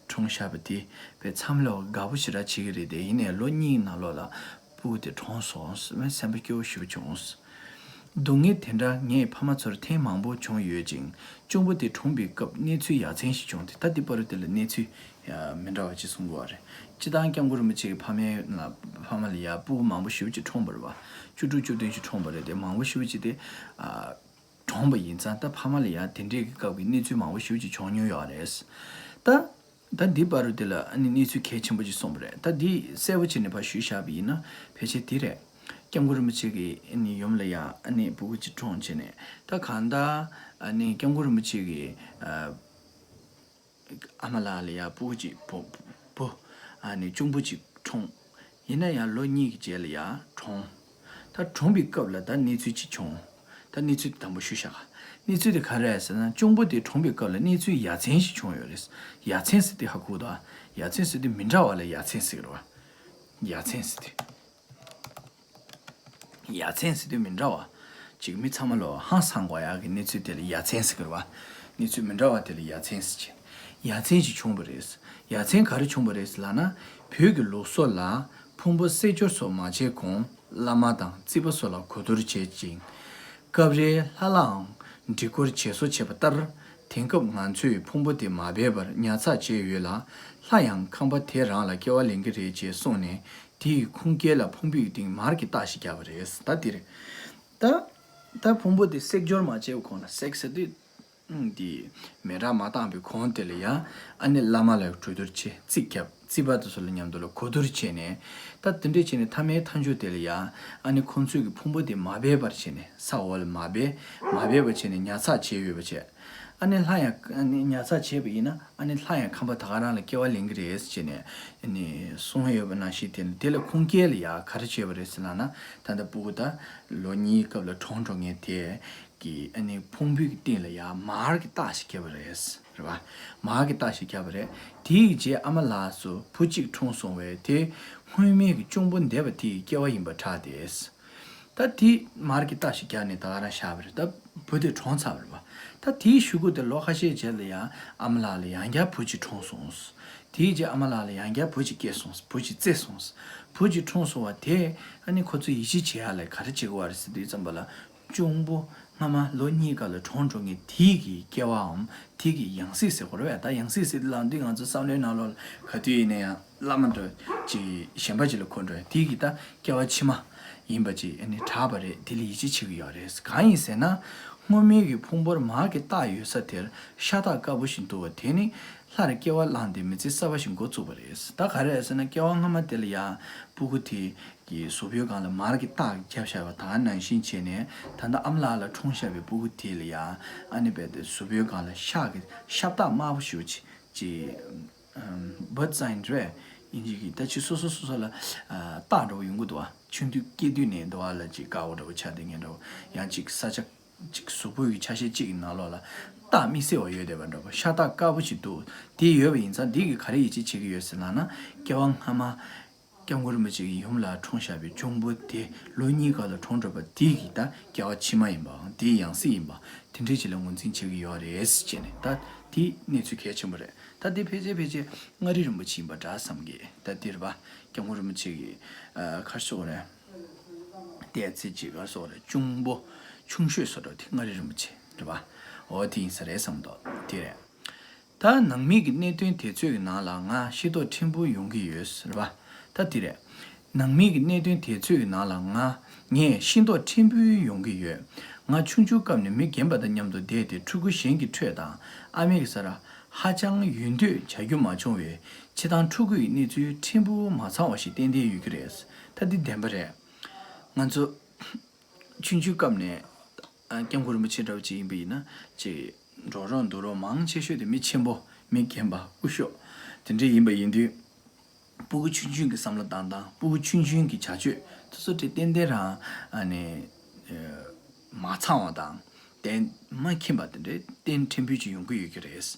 གྲོངས་བཞག་པ་དེ་བས་མཚམས་ལ་དགའ་པོ་ཞེ་དྲག་བྱེད་ཀྱི་རེད་དེ། ཡིན་ནའི་ལོ་གཉིས་ནང་ལོགས་ལ་སྤུ་གུ་དེ་གྲོངས་སོང་། སེམས་པ་སྐྱོ་པོ་ཞེ་པོ་བྱུང་། སྡུག་བསྔལ་དེ་འདྲ་ངའི་ཕ་མ་ཚོར་ཐེངས་མང་པོ་བྱུང་ཡོད་ཅིང་། གཅུང་པོ་དེ་གྲོངས་པའི་སྐབས་གནས་ཚུལ་ཡ་མཚན་ཞིག་བྱུང་སྟེ། ད་འདི་བར་དུ་དེ་ལ་གནས་ཚུལ་ཡ་མི་འདྲ་བ་ཅིག་གསུང་གི་ཡོད་རེད། སྤྱིར་བཏང་སྐྱབས་མགོན་རིན་པོ་ཆེ་གི་ཕ་མའི་ལ་ཕ་མ་ལ་ཡ་སྤུ་གུ་མང་པོ་ཞེ་པོ་ཅིག་གྲོངས་པ་རེད་པ། བཅུ་དྲུག་བཅུ་བདུན་ཞིག་གྲོངས་པ་རེད་དེ། མང་པོ་ཞེ་པོ་ཅིག་དེ་ཨ། གྲོངས་པ་ཡིན་ཙང་ད་ཕ་མ་ལ་ཡང་དེ་འདྲའི་གི་སྐབས་ཀྱི་གནས་ཚུལ་མང་པོ་ཞེ་པོ་ཅིག་བྱུང་མྱོང་ཡོད་རེད། ད་ད་འདི་བར་དུ་དེ་ལ་ཨ་ནི་གནས་ཚུལ་གལ་ཆེན་པོ་ཅིག་གསུངས་པ་རེད། ད་འདི་གསལ་པོ་བྱས་ནས་ཕར་ཞུས་བཞག་པ་ཡིན་ན་ཕལ་ཆེར་དེ་རེད། སྐྱབས་མགོན་རིན་པོ་ཆེ་གི་ཨ་ནི་ཡུམ་ལ་ཡང་ཨ་ནི་སྤུ་གུ་ཅིག་གྲོངས་བྱས་ནས། ད་གང་ལྟར་ཨ་ནི་སྐྱབས་མགོན་རིན་པོ་ཆེ་གི་ཨ། ཨ་མ་ལགས་ལ་ཡང་སྤུ་གུ་གཅིག་བུ་བུ་ཨ་ནི་གཅུང་པོ་གཅིག་གྲོངས། ཡིན་ན་ཡང་ལོ་གཉིས་ཀྱི་རྗེས་ལ་ཡང་གྲོངས། ད་གྲོངས་པའི་སྐབས་ལ་ད་གནས་ཚུལ་གཅིག་བྱུང་། ད་གནས་ཚུལ་དེ་དང་པོ་ཞུ་བཞག་གནས་ཚུལ་དེ་ག་རེ་རེད་ཟེར་ན། གཅུང་པོ་དེ་གྲོངས་པའི་སྐབས་ལ་གནས་ཚུལ་ཡ་མཚན་ཞིག་བྱུང་ཡོད་རེད། ཡ་མཚན་ཟེར་དེ་ཧ་གོ་འདུག་ཡ་མཚན་ཟེར་དེ་མི་འདྲ་བ་ལ་ཡ་མཚན་ཟེར་གི་རེད་པ། ཡ་མཚན་ཟེར་དེ། ཡ་མཚན་ཟེར་དུས་མི་འདྲ་བ། ཅིག་མི་ཚང་མ་ལོ་ཧང་སང་དགོས་ཡག་གི་གནས་ཚུལ་དེ་ལ་ཡ་མཚན་ཟེར་གི་རེད་པ། གནས་ཚུལ་མི་འདྲ་བ་དེ་ལ་ཡ་མཚན་ཟེར་གྱི། ཡ་མཚན་ཞིག་བྱུང་བ་རེད། ཡ་མཚན་ག་རེ་བྱུང་བ་རེད་ལབ་ན། བོད་ཀྱི་ལུགས་སྲོལ་ལ་ཕུང་པོ་གསེག་སྦྱོར་སོགས་མ་བྱས་གོང་བླ་མ་དང་རྩིས་པ་སོགས་ལ་གོ་བསྡུར་བྱེད་ཅིང་། སྐབས་རེ་ལྷ་ལའང་འདྲི་སྐོར་བྱེད་སོ་བྱེད་པ་ལྟར། དེང་སྐབས་ང་ཚོས་ཕུང་པོ་དེ་མ་སྦས་པར་ཉར་ཚགས་བྱས་ཡོད་ལ། ལྷ་ཡང་ཁང་པ་དེ་རང་ལ་སྐྱེ་བ་ལེན་གྱི་རེད་ཅེས་གསུངས་ནས། དེའི་ཁུངས་སྐྱེལ་ལ་ཕུང་པོའི་སྟེང་མར་གྱི་རྟགས་ཤིག་བརྒྱབ་པ་རེད། ད་འདིར། ད་ད་ཕུང་པོ་དེ་གསེག་སྦྱོར་མ་བྱས་པའི་གོང་ལ། གསེག་ཟེར་དུས་འདི་མེ་སྲེག་མ་བཏང་པའི་གོང་དེ་ལ་ཡང་ཨ་ནི་བླ་མ་ལ་གྲོས་བསྡུར་བྱས། རྩིས་བརྒྱབ། རྩིག་པ་དེ་ཚོ་ལ་མཉམ་དུ་ལ་གོ་བསྡུར་བྱས་ནས། ད་དེ་འདྲས་བྱས་ནས་མཐའ་མའི་མཐའ་མཇུག་དེ་ལ་ཡང་ཨ་ནི་ཁོང་ཚོས་ཀྱི་ཕུང་པོ་དེ་མ་སྦས་པར་བྱས་ནས། ས་འོག་ལ་མ་སྦས། མ་སྦས་པ་བྱས་ནས་ཉར་ཚགས་བྱས་ཡོད་པ་བྱས། ཨ་ནི་སླར་ཡང་ཨ་ནི་ཉར་ཚགས་བྱས་པ་ཡིན་ན། ཨ་ནི་སླར་ཡང་ཁམས་པ་ད་ག་རང་ལ་སྐྱེ་བ་ལེན་གྱི་རེད་ཟེར་ནས་ཨ་ནི་གསུངས་ཡོད་པ་ནང་བཞིན། དེ་ལ་དེ་ལ་ཁུངས་སྐྱེལ་ལ་ཡང་ག་རེ་བྱས་པ་རེད་ཟེར་ལབ་ན། ད་ལྟ་སྤུ་གུ་ད་ལོ་གཉིས་སྐབས་ལ་གྲོངས་འགྲོ་མཁན་དེ་གི་ཨ་ནི་ཕུང་པོའི་གི་སྟེང་ལ་ཡང་མར་གྱི་རྟགས་ཤིག་བརྒྱབ་པ་རེད། རེད་པ། མར་གྱི་རྟགས་ཤིག་བརྒྱབ་པ་རེད། དེའི་རྗེས་ཨ་མ་ལགས་སུ་བུ་གཅིག་འཁྲུངས་སོང་བས། དེ་སྔོན་མའི་གི་གཅུང་པོ་འདས་པ་དེའི་སྐྱེ་བ་ཡིན་པར་གྲགས་ཏེ། ད་དེ་མར་གྱི་རྟགས་ཤིག་བརྒྱབ་ནས་ད་ག་རང་བཞག་པ་རེད། ད་བུ་དེ་གྲོངས་ཚར་བ་རེད་པ། ད་དེའི་གཞུག་གུ་དེ་ལོ་ཁ་ཤས་རྗེས་ལ་ཡང་ཨ་མ་ལགས་ལ་ཡང་བསྐྱར་བུ་གཅིག་འཁྲུངས་སོང་། དེའི་རྗེས་ཨ་མ་ལགས་ལ་ཡང་བསྐྱར་བུ་གཅིག་སྐྱེས་སོང་། བུ་གཅིག་བཙས་སོང་། བུ་གཅིག་འཁྲུངས་སོང་བ་དེ་ཨ་ནི་ཁོ་ཚོས་ཡིད་ཆེས་བྱེད་ཡ་ལ་ག་རེ་བྱེད་དགོས་པ་རེད་ཟེར་དུས་ཙམ་པ་ལ། གཅུང་པོ་སྔ་མ་ལོ་གཉིས་སྐབས་ལ་གྲོངས་འགྲོ་མཁན་དེའི་གི་སྐྱེ་བའམ་དེའི་གི་ཡང་སྲིད་ཟེར་དགོས་རེད་པས། ད་ཡང་སྲིད་ཟེར་དུས་ལ་འདི་ང་ཚོ་བསམ་བློའི་ནང་ལོགས་ལ་ག་དུས་ཡིན་ན་ཡང་བླ་མ་འདྲ་ཅིག་གཞན་པ་ཅིག་ལ་འཁོད་འགྲོ་ཡ་དེའི་གི་ད་སྐྱེ་བ་ཕྱི་མ་ཡིན་པ་ཅིག་ཨ་ནི་གྲགས་པ་རེད། དེ་ལ་ཡིད་ཆེས་བྱེད་ཀྱི་ཡོད་རེད། གང་ཡིན་ཟེར་ན། སྔོན་མའི་གི་ཕུང་པོར་མར་གྱི་རྟགས་ཡོད་ས་དེར་ཤ་སྟག་དཀར་པོ་ཞིག་འདུག་པ་དེ་ནི་སླར་སྐྱེ་བ་བླངས་ཏེ་མི་ཚེ་གསར་པ་ཞིག་འགོ་བཙུགས་པ་རེད། ད་ག་རེ་རེད་ཟེར་ན། སྐྱེ་བ་སྔ་མ་དེ་ལ་ཡང་སྤུ་གུ་དེ་གི་གཟུགས་པོའི་སྒང་ལ་མར་གྱི་རྟགས་བརྒྱབ་བཞག་པ་དང་ནང་བཞིན་བྱས་ནས། ད་ལྟ་ཨ་མ་ལགས་ལ་འཁྲུངས་བཞག་པའི་སྤུ་གུ་དེ་ལ་ཡང་ཨ་ནི་རྦད་དེ་གཟུགས་པོའི་སྒང་ལ་ཤ་གི་ཤ་སྟག་དམར་པོ་ཞེ་པོ་ཅིག་ཅིག་ཨམ། བར་ཐི་སའིན་རེད། དབྱིན་ཇི་གི་ད་ཅིག་སོ་སོ་སོ་སོ་ལ་ཨ་རྟགས་འདྲ་པོ་ཡོང་གི་འདུག་པ། ཆུང་དུས་སྐྱེས་དུས་ནས་འདུག་པ་ལ་ཅིག་དཀར་པོ་འདྲ་པོ་ཆགས་བསྡད་མཁན་འདྲ་པོ། ཡང་ཅིག་ས་ཆ་ཅིག་གཟུགས་པོའི་གི་ཆ་ཤས་གཅིག་གི་ནང་ལོགས་ལ་རྟགས་དམིགས་བསལ་བ་ཡོད་བསྡད་པ་འདྲ་པོ། ཤ་སྟག་དཀར་པོ་ཅིག་འདུག་དེ་ཡོད་པ་ཡིན་ཙང་། འདི་གིས་ག་རེ་ཡིད་ཆེས་བྱེད་ཀྱི་ཡོད་ཟེར་ལབ་ན། སྐྱེ་བ་སྔ་མ་སྐྱབས་མགོན་རིན་པོ་ཆེ་གི་ཡུམ་ལ་འཁྲུངས་བཞག་པའི་གཅུང་པོ་དེ་ལོ་གཉིས་སྐབས་ལ་གྲོངས་འགྲོ་བ་དེ་གི་ད་སྐྱེ་བ་ཕྱི་མ་ཡིན་པའམ་དེའི་ཡང་སྲིད་ཡིན་པ་དེ་འདྲའི་ཅིག་ལ་ངོས་འཛིན་བྱེད་ཀྱི་ཡོད་རེད་ཟེར་བྱས་ནས། ད་དེ་གནས་ཚུལ་གལ་ཆེན་པོ་རེད། ད་དེ་ཕལ་ཆེར་ཕལ་ཆེར་མངའ་རིས་རིན་པོ་ཆེ་ཡིན་པ་འདྲ་བསམ་གི། ད་དེ་རེད་པ། སྐྱབས་མགོན་རིན་པོ་ཆེ་གི་ཨ་ག་རེ་ཟེར་དགོས་རེད། ཏོག་ཙམ་ཅིག་ག་རེ་ཟེར་དགོས་རེད། གཅུང་པོ་ཆུང་ཤོས་བཟོ་འདྲ་དེ་མངའ་རིས་རིན་པོ་ཆེ་རེད་པ། འོ་དེ་ཡིན་ས་རེད་བསམ་འདུག་དེ་རེད། ད་ནང་མི་གི་གནད་དོན་དེ་ཚོའི་ནང་ལ་ང་ཤེས་རྟོགས་ཕྲན་བུ་ཡོང་གི་ཡོད་རེད་པ། ད་དེ་རེད། ནང་མི་གི་གནད་དོན་དེ་ཚོའི་ནང་ལ་ང་ངས་ཤེས་རྟོགས་ཕྲན་བུ་ཡོང་གི་ཡོད། ང་ཆུང་ཆུང་སྐབས་ནས་མི་རྒན་པ་དང་མཉམ་དུ་བསྡད་དེ། ཕྲུ་གུ་གཞན་གྱི་ཁྲོད་དང་ཨ་མའི་གི་སར་ཧ་ཅང་ཡོད་འདོད་བྱ་རྒྱུ་མ་བྱུང་བས། སྤྱིར་བཏང་ཕྲུ་གུ་ཡི་གནས་ཚུལ་ཕྲན་བུ་མ་ཚང་བ་ཞིག་ཏན་ཏན་ཡོད་ཀྱི་རེད། ད་འདི་བདེན་པ་རེད། ང་ཚོ་ཆུང་ཆུང་སྐབས་ནས་ཨ་སྐྱབས་མགོན་རིན་པོ་ཆེ་འདྲ་བོ་ཅིག་ཡིན་པ་ཡིན་ན། ཅིག་འགྲོ་རོགས་འདུག་རོགས་མང་ཆེ་ཤོས་དེ་མི་ཆེན་པོ། མི་རྒན་པ། སྐུ་ཞབས་དེ་འདྲ་ཡིན་པ་ཡིན་དུས། སྤུ་གུ་ཆུང་ཆུང་གི་བསམ་བློ་བཏང་སྟངས། སྤུ་གུ་ཆུང་ཆུང་གི་བྱ་སྤྱོད་དེ་ཚོ་དེ་ཏན་ཏན་རང་ཨ་ནི་ཨ་མ་ཚང་བ་དང་། ཏན་མ་མཁྱེན་པ་དེ་འདྲའི་ཏན་ཕྲན་བུ་ཅིག་ཡོང་གི་ཡོད་ཀྱི་རེད།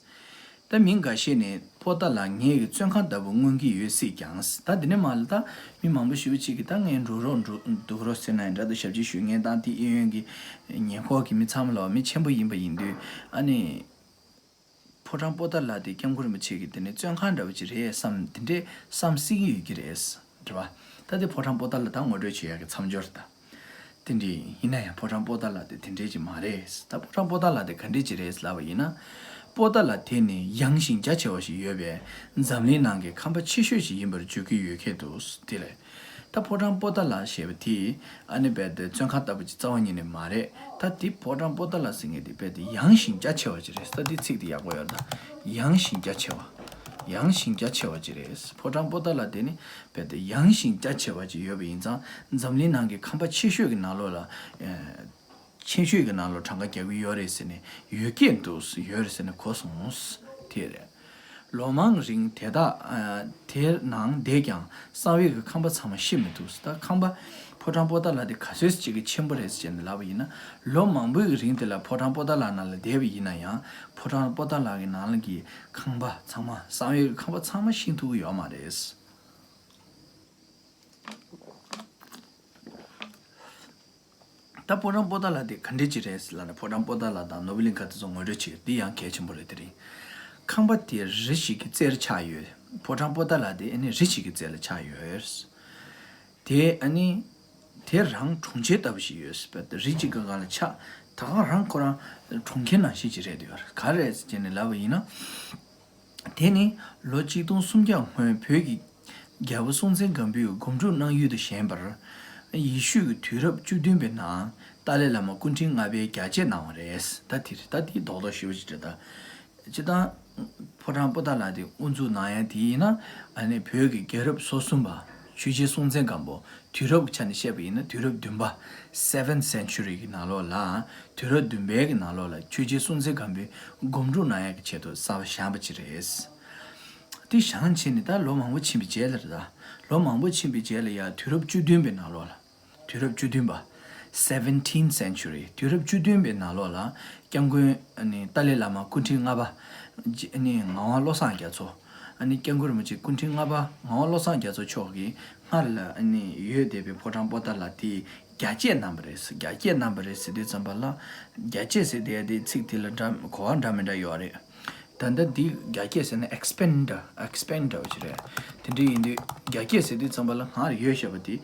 ད་མི་འགའ་ཤས་ནས་པོ་ཏཱ་ལ་ངེད་ཀྱི་བཙོན་ཁང་ལྟ་བུ་མངོན་གྱི་ཡོད་སྲིད་ཀྱང་། ད་དེ་ནས་མ་ལ་ད་མི་མང་པོ་ཞེ་པོ་ཅིག་གིས་ད་ངས་འགྲོ་རོགས་འགྲོ་འདུག་རོགས་ཟེར་ན་ཡང་འདྲ་འདུག་ཞབས་ཕྱི་ཞུ་མཁན་དང་དེ་གཡས་གཡོན་གྱི་ཉེ་འཁོར་གྱི་མི་ཚང་མ་ལ་མི་ཆེན་པོ་ཡིན་པ་ཡིན་དུས། ཨ་ནི་ཕོ་བྲང་པོ་ཏཱ་ལ་དེ་སྐྱབས་མགོན་རིན་པོ་ཆེ་གི་དེ་ནས་བཙོན་ཁང་འདྲ་བོ་ཅིག་རེད་བསམ། དེ་འདྲས་བསམ་སྲིད་ཀྱི་ཡོད་ཀྱི་རེད། རེད་བ། ད་དེ་ཕོ་བྲང་པོ་ཏཱ་ལ་ད་ངོ་སྤྲོད་བྱེད་ཡག་གི་མཚམས་སྦྱོར་ད། དེ་འདྲས་ཡིན་ན་ཡང་ཕོ་བྲང་པོ་ཏཱ་ལ་དེ་དེ་འདྲས་ཅིག་མ་རེད། ད་ཕོ་བྲང་པོ་ཏཱ་ལ་དེ་ག་འདྲས་ཅིག་རེད་ལབ་པ་ཡིན་ན། པོ་ཏཱ་ལ་དེ་ནི་ཡངས་ཤིང་རྒྱ་ཆེ་བ་ཞིག་ཡོད་པས། འཛམ་གླིང་ནང་གི་ཁང་པ་ཆེ་ཤོས་ཤིག་ཡིན་པར་བརྗོད་ཀྱི་ཡོད་སྐད་འདུག་དེ་རེད། ད་ཕོ་བྲང་པོ་ཏཱ་ལ་ཞེས་པ་དེ་ཨ་ནི་རྦད་དེ་བཙོན་ཁང་ལྟ་བུ་ཅིག་རྩ་བ་ཉིད་ནས་མ་རེད། ད་དེ་ཕོ་བྲང་པོ་ཏཱ་ལ་ཟེར་མཁན་དེ་རྦད་དེ་ཡངས་ཤིང་རྒྱ་ཆེ་བ་ཅིག་རེད། ད་དེ་ཚིག་དེ་ཡག་པོ་ཡོད་ད། ཡངས་ཤིང་རྒྱ་ཆེ་བ། ཡངས་ཤིང་རྒྱ་ཆེ་བ་ཅིག་རེད། ཕོ་བྲང་པོ་ཏཱ་ལ་དེ་ནི་རྦད་དེ་ཡངས་ཤིང་རྒྱ་ཆེ་བ་ཅིག་ཡོད་པ་ཡིན་ཙང་། འཛམ་གླིང་ནང་གི་ཁང་པ་ཆེ་ཤོས་ཀྱི་ནང་ལོགས་ལ་ཨ་ཆེ་ཤོས་ཀྱི་ནང་ལོགས་གྲངས་ཀ་རྒྱག་གི་ཡོད་རེད་ཟེར་ནས། ཡོད་སྐད་འདུག་ཡོད་རེད་ཟེར་ནས་གོ་སོང་། དེ་རེད། ལོ་མང་རིང་དེ་དག་ཨ་དེའི་ནང་བསྡད་ཀྱང་གསང་བའི་གི་ཁང་པ་ཚང་མ་ཤེས་མི་འདུག་ད་ཁང་པ་ཕོ་བྲང་པོ་ཏཱ་ལ་དེ་ག་ཚོད་ཅིག་གི་ཆེན་པོ་རེད་ཟེར་ནས་ལབ་པ་ཡིན་ན། ལོ་མང་པོའི་གི་རིང་དེ་ལ་ཕོ་བྲང་པོ་ཏཱ་ལ་ནང་ལ་བསྡད་པ་ཡིན་ན་ཡང་། ཕོ་བྲང་པོ་ཏཱ་ལ་གི་ནང་ལ་གི་ཁང་པ་ཚང་མ། གསང་བའི་གི་ཁང་པ་ཚང་མ་ཤེས་ཐུབ་ཀྱི་ཡོད་མ་རེད། ད་ཕོ་བྲང་པོ་ཏཱ་ལ་དེ་ག་འདྲས་ཅིག་རེད་ལབ་ན། ཕོ་བྲང་པོ་ཏཱ་ལ་དང་ནོ་བི་ལིང་ག་དེ་ཚོ་ངོ་སྤྲོད་བྱེད། འདི་ཡང་གལ་ཆེན་པོ་རེད། དེ་རིང་ཁང་པ་དེ་རི་ཞིག་གི་རྩེར་ཆགས་ཡོད། ཕོ་བྲང་པོ་ཏཱ་ལ་དེ་ཨ་ནི་རི་ཞིག་གི་རྩེ་ལ་ཆགས་ཡོད། དེ་ཨ་ནི་དེ་རང་གྲོང་ཁྱེར་ལྟ་བུ་ཞིག་ཡོད། རི་གཅིག་གི་སྒང་ལ་ཆགས། ད་ག་རང་ཁོ་རང་གྲོང་ཁྱེར་ནང་བཞིན་ཅིག་རེད་འདུག་ག་རེ་རེད་ཟེར་ནས་ལབ་པ་ཡིན་ན། དེ་ནི་ལོ་ཆིག་སྟོང་སུམ་བརྒྱ་སྔོན་བོད་ཀྱི་རྒྱལ་པོ་སྲོང་བཙན་སྒམ་པོས་སྒོམ་སྒྲུབ་གནང་ཡུལ་དུ་བཞེངས་པར། ཡེ་ཤུ་གི་དུས་རབས་བཅུ་བདུན་པའི་ནང་ཏཱ་ལའི་བླ་མ་སྐུ་ཕྲེང་ལྔ་པས་རྒྱ་བསྐྱེད་གནང་བ་རེད། ད་དེ་རེད། ད་དེ་རྡོག་རྡོག་ཞེ་པོ་ཅིག་རེད་ད། སྤྱིར་བཏང་ཕོ་བྲང་པོ་ཏཱ་ལ་དེ་དབུ་འཛུགས་གནང་ཡ་དེ་ཡིན་ན། ཨ་ནི་བོད་ཀྱི་རྒྱལ་རབས་སོ་གསུམ་པ་ཆོས་རྒྱལ་སྲོང་བཙན་སྒམ་པོ། དུས་རབས་ཀྱི་ཆ་ནས་བཤད་པ་ཡིན་ན་དུས་རབས་བདུན་པ། seventh century གི་ནང་ལོགས་ལ། དུས་རབས་བདུན་པའི་གི་ནང་ལོགས་ལ་ཆོས་རྒྱལ་སྲོང་བཙན་སྒམ་པོའི་སྒོམ་སྒྲུབ་གནང་ཡ་གི་ཆེད་དུ་གསར་པ་བཞེངས་པ་ཅིག་རེད། དེ་བཞེངས་བྱས་ནས་ད་ལོ་མང་པོ་ཕྱིན་པའི་རྗེས་ལ་རེད་ད། ལོ་མང་པོ་ཕྱིན་པའི་རྗེས་ལ་ཡ་དུས་རབས་བཅུ་བདུན་པའི་ནང་ལོགས་ལ། དུས་རབས་བཅུ་བདུན་པ། seventeenth century། དུས་རབས་བཅུ་བདུན་པའི་ནང་ལོགས་ལ། སྐྱབས་མགོན་ཨ་ནི་ཏཱ་ལའི་བླ་མ་སྐུ་ཕྲེང་ལྔ་པ། ཨ་ནི་ངག་དབང་བློ་བཟང་རྒྱ་མཚོ། ཨ་ནི་སྐྱབས་མགོན་རིན་པོ་ཆེ་སྐུ་ཕྲེང་ལྔ་པ་ངག་དབང་བློ་བཟང་རྒྱ་མཚོ་མཆོག་གིས་སྔར་ལ་ཨ་ནི་ཡོད་བསྡད་པའི་ཕོ་བྲང་པོ་ཏཱ་ལ་དེ་རྒྱ་བསྐྱེད་གནང་བ་རེད། རྒྱ་བསྐྱེད་གནང་བ་རེད་ཟེར་དུས་ཙམ་པ་ལ། རྒྱ་བསྐྱེད་ཟེར་དེ་དེ་ཚིག་དེ་ལ་འདྲ་གོ་བ་འདྲ་མི་འདྲ་ཡོད་རེད། ད་ལྟ་འདི་རྒྱ་སྐྱེད་ཟེར་ན་expand། expand འདྲ་བ་ཞིག་རེད། དེ་འདྲ་ཡིན་དུས་རྒྱ་སྐྱེད་ཟེར་དུས་ཙམ་པ་ལ་སྔར་ཡོད་བཞག་པ་དེ་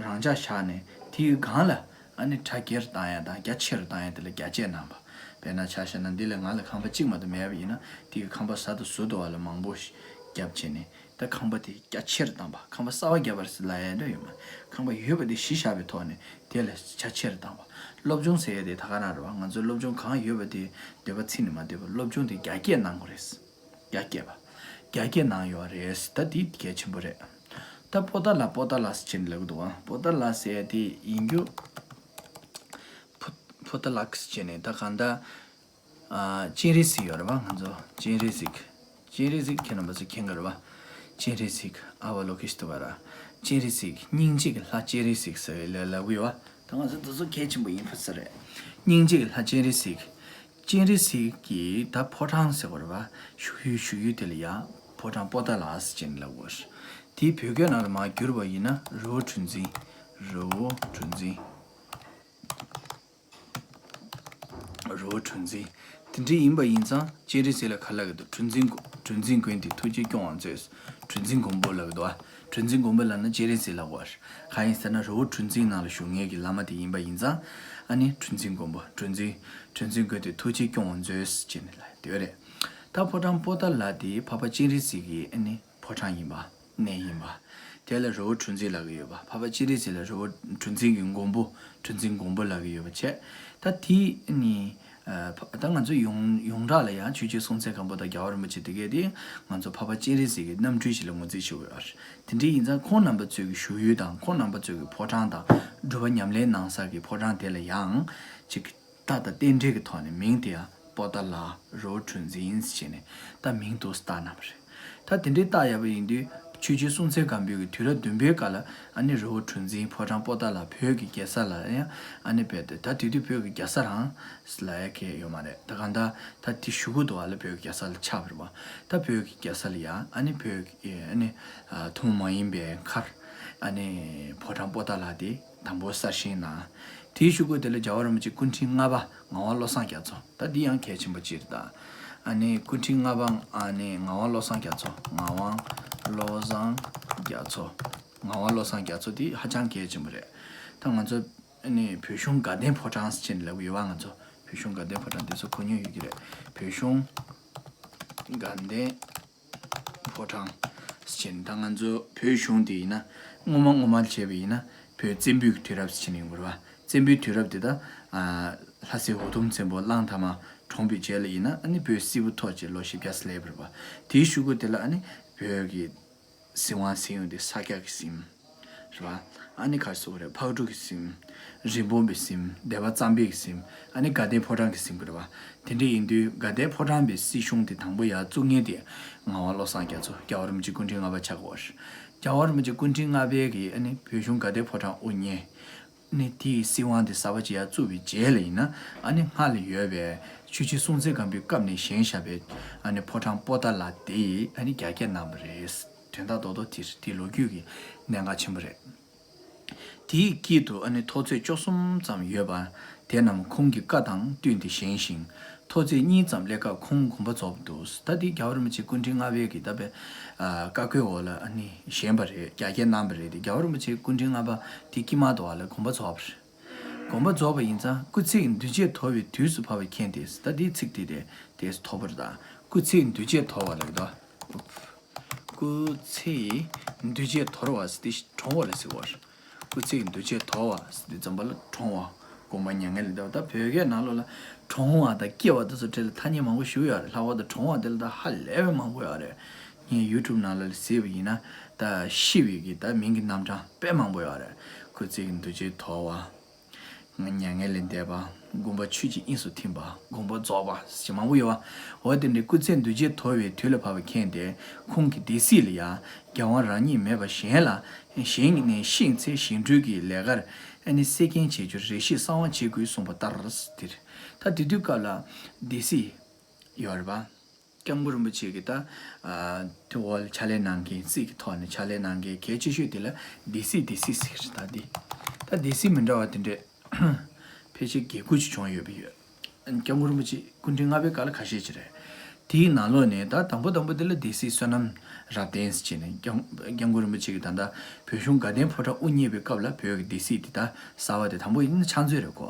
རང་འཇགས་བཞག་ནས་དེའི་སྒང་ལ་ཨ་ནི་གྲ་རྒྱས་བཏང་ཡ་དང་རྒྱ་ཆེ་རུ་བཏང་ཡ་དེ་ལ་རྒྱ་སྐྱེད་གནང་བ། དཔེར་ན་ཆ་བཞག་ན་འདི་ལ་ང་ལ་ཁང་པ་གཅིག་མ་གཏོགས་མེད་པ་ཡིན་ན་དེའི་ཁང་པ་ས་དང་ཟུར་དུ་བ་ལ་མང་པོ་ཞིག་བརྒྱབ་བྱས་ནས། ད་ཁང་པ་དེ་རྒྱ་ཆེར་བཏང་བ། ཁང་པ་གསར་པ་བརྒྱབ་པ་ཟེར་ལབ་ཡ་འདྲ་ཡོད་མ་རེད། ཁང་པ་ཡོད་པ་དེ་གཞི་བཞག་པའི་ཐོག་ནས་དེ་ལ་རྒྱ་ཆེར་བཏང་བ། སློབ་སྦྱོང་ཟེར་ཡ་དེ་ད་ག་རང་རེད་བ། ང་ཚོའི་སློབ་སྦྱོང་གང་ཡོད་པ་དེ་འདོད་པ་ཚིག་ནས་མ་འདོད་པ་སློབ་སྦྱོང་དེ་རྒྱ་སྐྱེད་གནང་དགོས་རེད། རྒྱ་སྐྱེད་པ། རྒྱ་སྐྱེད་གནང་ཡོད་རེད། ད་དེ་གལ་ཆེན་པོ་རེད། ད་པོ་ཏཱ་ལ་པོ་ཏཱ་ལ་ཟེར་ནས་ལབ་ཀྱི་འདུག་བ། པོ་ཏཱ་ལ་ཟེར་ཡ་དེ་ཡིན་རྒྱུ། པོ་ཏཱ་ལ་ཟེར་ནས་ད་གང་ལྟར། ཨ། སྤྱན་རས་གཟིགས་ཡོད་རེད་བ། ང་ཚོ་སྤྱན་རས་གཟིགས། སྤྱན་རས་གཟིགས་ཁྱེད་རྣམ་པ་ཚོ་མཁྱེན་གྱི་རེད་བ། སྤྱན་རས་གཟིགས་ཨ་བ་ལོ་ཀེ་ཤི་ཏུ་བ་ར། སྤྱན་རས་གཟིགས་སྙིང་རྗེ་གི་ལྷ་སྤྱན་རས་གཟིགས་ཟེར་བའི་ལ་ལབ་ཀྱི་ཡོད་བ། ད་ང་ཚོ་འདི་ཚོ་གལ་ཆེན་པོ་ཡིན་ཕུ་ས་རེད། སྙིང་རྗེ་གི་ལྷ་སྤྱན་རས་གཟིགས། སྤྱན་རས་གཟིགས་ཀྱི་ད་ཕོ་བྲང་ཟེར་བ་རེད་བ། བཞུགས་ཡུལ་བཞུགས་ཡུལ་དེ་ལ་ཡ་ཕོ་བྲང་པོ་ཏཱ་ལ་ཟེར་ནས་ལབ་ཀྱི་ཡོད་རེད། དེའི་བོད་སྐད་ནང་ལ་མར་བསྒྱུར་བ་ཡིན་ན་རི་བོ་གྲུ་འཛིན། རི་བོ་གྲུ་འཛིན། རི་བོ་གྲུ་འཛིན། དེ་འདྲ་ཡིན་པ་ཡིན་ཙང་སྤྱན་རས་གཟིགས་ལ་ག་ལབ་ཀྱི་འདུག་གྲུ་འཛིན་མགོན། གྲུ་འཛིན་མགོན་དེ་ཐུགས་རྗེས་སྐྱོང་བར་མཛོད། གྲུ་འཛིན་མགོན་པོ་ལབ་ཀྱི་འདུག་བ། གྲུ་འཛིན་མགོན་པོ་ལབ་ན་སྤྱན་རས་གཟིགས་ལབ་དགོས་པ་རེད། གང་ཡིན་ཟེར་ན་རི་བོ་གྲུ་འཛིན་ནང་ལ་བཞུགས་མཁན་གྱི་བླ་མ་དེ་ཡིན་པ་ཡིན་ཙང་། ཨ་ནི་གྲུ་འཛིན་མགོན་པོ། གྲུ་འཛིན། གྲུ་འཛིན་མགོན་དེ་ཐུགས་རྗེས་སྐྱོང་བར་མཛོད་ཟེར་ནས་ལབ་ཡོད་རེད། ད་ཕོ་བྲང་པོ་ཏཱ་ལ་དེ་འཕགས་པ་སྤྱན་རས་གཟིགས་ཀྱི་ཨ་ནི་ཕོ་བྲང་ཡིན་པ། གནས་ཡིན་པ། དེ་ལ་རི་བོ་གྲུ་འཛིན་ལབ་ཀྱི་ཡོད་པ། འཕགས་པ་སྤྱན་རས་གཟིགས་ལ་རི་བོ་གྲུ་འཛིན་གྱི་མགོན་པོ། གྲུ་འཛིན་མགོན་པོ་ལབ་ཀྱི་ཡོད་པ་བྱས། ད་དེ་ནི། ཨ། ད་ང་ཚོ་ཡོངས་ཡོངས་གྲགས་ལ་ཡང་ཆོས་རྒྱལ་སྲོང་བཙན་སྒམ་པོ་དང་རྒྱལ་བ་རིན་པོ་ཆེ་དེ་གས་དེ་ང་ཚོ་འཕགས་པ་སྤྱན་རས་གཟིགས་ཀྱི་རྣམ་སྤྲུལ་ཞིག་ལ་ངོས་འཛིན་ཞུ་གི་ཡོད་རེད། དེ་འདྲ་ཡིན་ཙང་ཁོང་རྣམ་པ་ཚོའི་གི་བཞུགས་ཡུལ་དང་ཁོང་རྣམ་པ་ཚོའི་གི་ཕོ་བྲང་དང་སྒྲུབ་པ་ཉམས་ལེན་གནང་ས་གི་ཕོ་བྲང་དེ་ལ་ཡང་ཅིག་རྟགས་དང་རྟེན་འབྲེལ་གྱི་ཐོག་ནས་མིང་དེ་ཡང་པོ་ཏཱ་ལ། རི་བོ་གྲུ་འཛིན་ཟེར་ནས་ད་མིང་འདི་བཏགས་གནང་བ་རེད། ད་དེ་འདྲའི་བཏགས་ཡོད་པ་ཡིན་དུས་ཆོས་རྒྱལ་སྲོང་བཙན་སྒམ་པོའི་གི་དུས་རབས་བདུན་པའི་སྐབས་ལ་ཨ་ནི་རི་བོ་གྲུ་འཛིན་ཕོ་བྲང་པོ་ཏཱ་ལ་བོད་ཀྱི་རྒྱལ་ས་ལ་ཡང་ཨ་ནི་རྦད་དེ་ད་དེ་དུས་བོད་ཀྱི་རྒྱལ་ས་རང་ལབ་ཡ་གང་ཡང་ཡོད་མ་རེད། ད་གང་ལྟར་ད་དེ་བཞུགས་ཀྱི་འདུག་བ་ལ་བོད་ཀྱི་རྒྱལ་ས་ལ་ཆགས་པ་རེད་བ། ད་བོད་ཀྱི་རྒྱལ་ས་ལ་ཡང་ཨ་ནི་བོད་ཀྱི་ཨ་ནི་ཨ་ཐུན་མོང་མ་ཡིན་པའི་མཁར། ཨ་ནི་ཕོ་བྲང་པོ་ཏཱ་ལ་དེ་དང་པོ་གསར་བཞེངས་གནང་། དེའི་གཞུག་གུ་དེ་ལ་རྒྱལ་བ་རིན་པོ་ཆེ་སྐུ་ཕྲེང་ལྔ་པ་ངག་དབང་བློ་བཟང་རྒྱ་མཚོ། ད་འདི་ཡང་གལ་ཆེན་པོ་གཅིག་རེད་ད། ཨ་ནི་སྐུ་ཕྲེང་ལྔ་པ་ཨ་ནི་ངག་དབང་བློ་བཟང་རྒྱ་མཚོ། ངག་དབང་བློ་བཟང་རྒྱ་མཚོ། ངག་དབང་བློ་བཟང་རྒྱ་མཚོ་དེ་ཧ་ཅང་གལ་ཆེན་པོ་རེད། ད་ང་ཚོ་ཨ་ནི་བོད་གཞུང་དགའ་ལྡན་ཕོ་བྲང་ཟེར་ནས་ལབ་ཀྱི་ཡོད་བ། ང་ཚོ་བོད་གཞུང་དགའ་ལྡན་ཕོ་བྲང་དེ་ཚོ་གོ་མྱོང་ཡོད་ཀྱི་རེད། བོད་གཞུང་དགའ་ལྡན་ཕོ་བྲང་ཟེར་ནས། ད་ང་ཚོ་བོད་གཞུང་དེ་ཡིན་ན་སྔོན་མ་སྔོན་མ་བྱས་པ་ཡིན་ན་བོད་བཙན་པོའི་དུས་རབས་ཟེར་ནས་ཡོང་གི་རེད་བ། བཙན་པོའི་དུས་རབས་དེ་ད་ཨ་ལྷ་སྲས་འུ་དུམ་བཙན་པོ་གླང་དར་མ་གྲོངས་པའི་རྗེས་ལ་ཡིན་ན་ཨ་ནི་བོད་སིལ་བུ་ཐོར་བྱས་ལོ་བཞི་བརྒྱ་ཙམ་སླེབས་པ་རེད་བ། དེའི་གཞུག་གུ་དེ་ལ་ཨ་ནི་བོད་ཀྱི་སྲིད་དབང་སྲིད་ཡོངས་དེ་ས་སྐྱ་གིས་ཟིན། རེད་བ། ཨ་ནི་ག་རེ་ཟེར་དགོས་རེད། ཕག་གྲུ་གིས་ཟིན། རིན་སྤུངས་པས་ཟིན། སྡེ་པ་གཙང་པས་ཟིན། ཨ་ནི་དགའ་ལྡན་ཕོ་བྲང་གིས་ཟིན་དགོས་རེད་བ། དེ་འདྲ་ཡིན་དུས་དགའ་ལྡན་ཕོ་བྲང་པའི་སྲིད་གཞུང་དེ་དང་པོ་ཡར་བཙུགས་མཁན་དེ་ངག་དབང་བློ་བཟང་རྒྱ་མཚོ། རྒྱལ་བ་རིན་པོ་ཆེ་སྐུ་ཕྲེང་ལྔ་པ་ཆགས་ཀྱི་ཡོད་རེད། རྒྱལ་བ་རིན་པོ་ཆེ་སྐུ་ཕྲེང་ལྔ་པའི་གིས་ཨ་ནི་བོད་གཞུང་དགའ་ལྡན་ཕོ་བྲང་དབུ་བརྙེས། ནི་དེའི་སྲིད་དབང་དེ་གསར་པ་ཅིག་ཡར་བཙུགས་པའི་རྗེས་ལ་ཡིན་ན་ཨ་ནི་སྔར་ལ་ཡོད་པའི་ཆོས་རྒྱལ་སྲོང་བཙན་སྒམ་པོའི་སྐབས་ནས་བཞེངས་བཞག་པའི་ཨ་ནི་ཕོ་བྲང་པོ་ཏཱ་ལ་དེ་ཨ་ནི་རྒྱ་སྐྱེད་གནང་བ་རེད། དོན་དག་རྡོག་རྡོག་དེ་རེད། དེ་ལོ་རྒྱུས་ཀྱི་གནད་འགག་ཆེན་པོ་རེད། དེའི་དཀྱིལ་དུ་ཨ་ནི་མཐོ་ཚད་བཅུ་གསུམ་ཙམ་ཡོད་པ། དེ་རྣམས་ཁོང་གི་བཀའ་དང་བསྟུན་ཏེ་བཞེངས་ཤིང་། མཐོ་ཚད་གཉིས་ཙམ་སླེབས་སྐབས་ཁོང་དགོངས་པ་རྫོགས་པ་འདུག་ད་དེ་རྒྱལ་བ་རིན་པོ་ཆེ་སྐུ་ཕྲེང་ལྔ་པའི་གི་ད་པའི་ཨ་བཀའ་བཀོད་འོག་ལ་ཨ་ནི་བཞེངས་པ་རེད། རྒྱ་སྐྱེད་གནང་བ་རེད། དེ་རྒྱལ་བ་རིན་པོ་ཆེ་སྐུ་ཕྲེང་ལྔ་པ་དེ་དཀྱིལ་མ་དུ་བ་ལ་དགོངས་པ་རྫོགས་པ་རེད། དགོངས་པ་རྫོགས་པ་ཡིན་ཙང་སྐུ་ཚེ་འདུས་བྱས་དོར་བའི་དུས་སུ་བབ་པ་མཁྱེན་ཏེ། ད་དེའི་ཚིག་དེ་དེ་དེ་དོར་བ་རེད་ད། སྐུ་ཚེ་འདུས་བྱས་དོར་བ་ལབ་ཀྱི་འདུག་སྐུ་ཚེ་འདུས་བྱས་དོར་བ་ཟེར་དེ་གྲོངས་པ་ལ་ཟེར་བ་རེད། སྐུ་ཚེ་འདུས་བྱས་དོར་བ་ཟེར་དེ་ཙམ་པ་ལ་གྲོངས་ དགོངས་པ་མྱ་ངན་ལས་འདས་པ། ད་བོད་སྐད་ནང་ལོགས་ལ་གྲོངས་པ་དང་སྐྱེ་བ་དེ་ཚོ་གྲས་ལ་ཐ་སྙད་མང་པོ་ཞིག་ཡོད་རེད། ལྷག་པར་དུ་གྲོངས་པ་དེ་ལ་ད་ཧ་ལས་པའི་མང་པོ་ཡོད་རེད། ངས་ཡུ་ཊུབ་ནང་ལ་གཟིགས་པ་ཡིན་ན། ད་ཤི་བའི་གི་ད་མིང་གི་རྣམ་གྲངས་དཔེ་མང་པོ་ཡོད་རེད། སྐུ་ཚེ་གི་འདུ་བྱེད་དོར་བ། མྱ་ངན་ལས་འདས་པ། དགོངས་པ་ཆོས་ཀྱི་དབྱིངས་སུ་ཐིམ་པ། དགོངས་པ་རྫོགས་པ་ཞེས་མང་པོ་ཡོད་པ། འོ་དེ་འདྲའི་སྐུ་ཚེ་འདུ་བྱེད་དོར་བའི་དུས་ལ་བབ་པ་མཁྱེན་ཏེ། ཁོང་གི་སྡེ་སྲིད་ལ་ཡང་རྒྱལ་དབང་རང་ཉིད་མེད་པར་གཞན་ལ་བཞེངས་ནས་ཤིང་ཚེ་བཞེངས་སྐྲུན་གྱི་ལས་ཀར་ཨ་ནི་སེ་གན་བྱེད་རྒྱུར་རེ་ཞིག་གསང་བ་བྱེད་དགོས་གསུངས་པ་ལྟར། དེར་ད་དེ་དུས་སྐབས་ལ་སྡེ་སྲིད་ཡོད་རེད་པ། སྐྱབས་མགོན་རིན་པོ་ཆེ་གིས་ད་ཨ་དེ་འོག་ལ་ཕྱག་ལས་གནང་མཁན། སྲིད་ཀྱི་ཐོག་ནས་ཕྱག་ལས་གནང་མཁན་གལ་ཆེ་ཤོས་དེ་ལ་སྡེ་སྲིད། སྡེ་སྲིད་ཟེར་གྱི་རེད། ད་འདི་ད་སྡེ་སྲིད་མི་འདྲ་བ་དེ་འདྲས་ཕལ་ཆེར་བརྒྱད་དགུ་ཅིག་བྱུང་ཡོད་པ་ཡོད། སྐྱབས་མགོན་རིན་པོ་ཆེ་སྐུ་ཕྲེང་ལྔ་པའི་སྐབས་ལ་ཁ་ཤས་ཅིག་རེད། དེའི་ནང་ལོགས་ནས་ད་དང་པོ་དང་པོ་དེ་ལ་སྡེ་སྲིད་བསོད་ནམས་རབ་བརྟན་ཟེར་བྱས་ནས། སྐྱབས་སྐྱབས་མགོན་རིན་པོ་ཆེ་གིས་ད་ལྟ་བོད་གཞུང་དགའ་ལྡན་ཕོ་བྲང་དབུ་བརྙེས་པའི་སྐབས་ལ་བོད་ཀྱི་སྡེ་སྲིད་དེ་ད་གསར་པ་དེ། དང་པོ་ཡིན་ན་ཕྱག་མཛོད་རེད་གོ།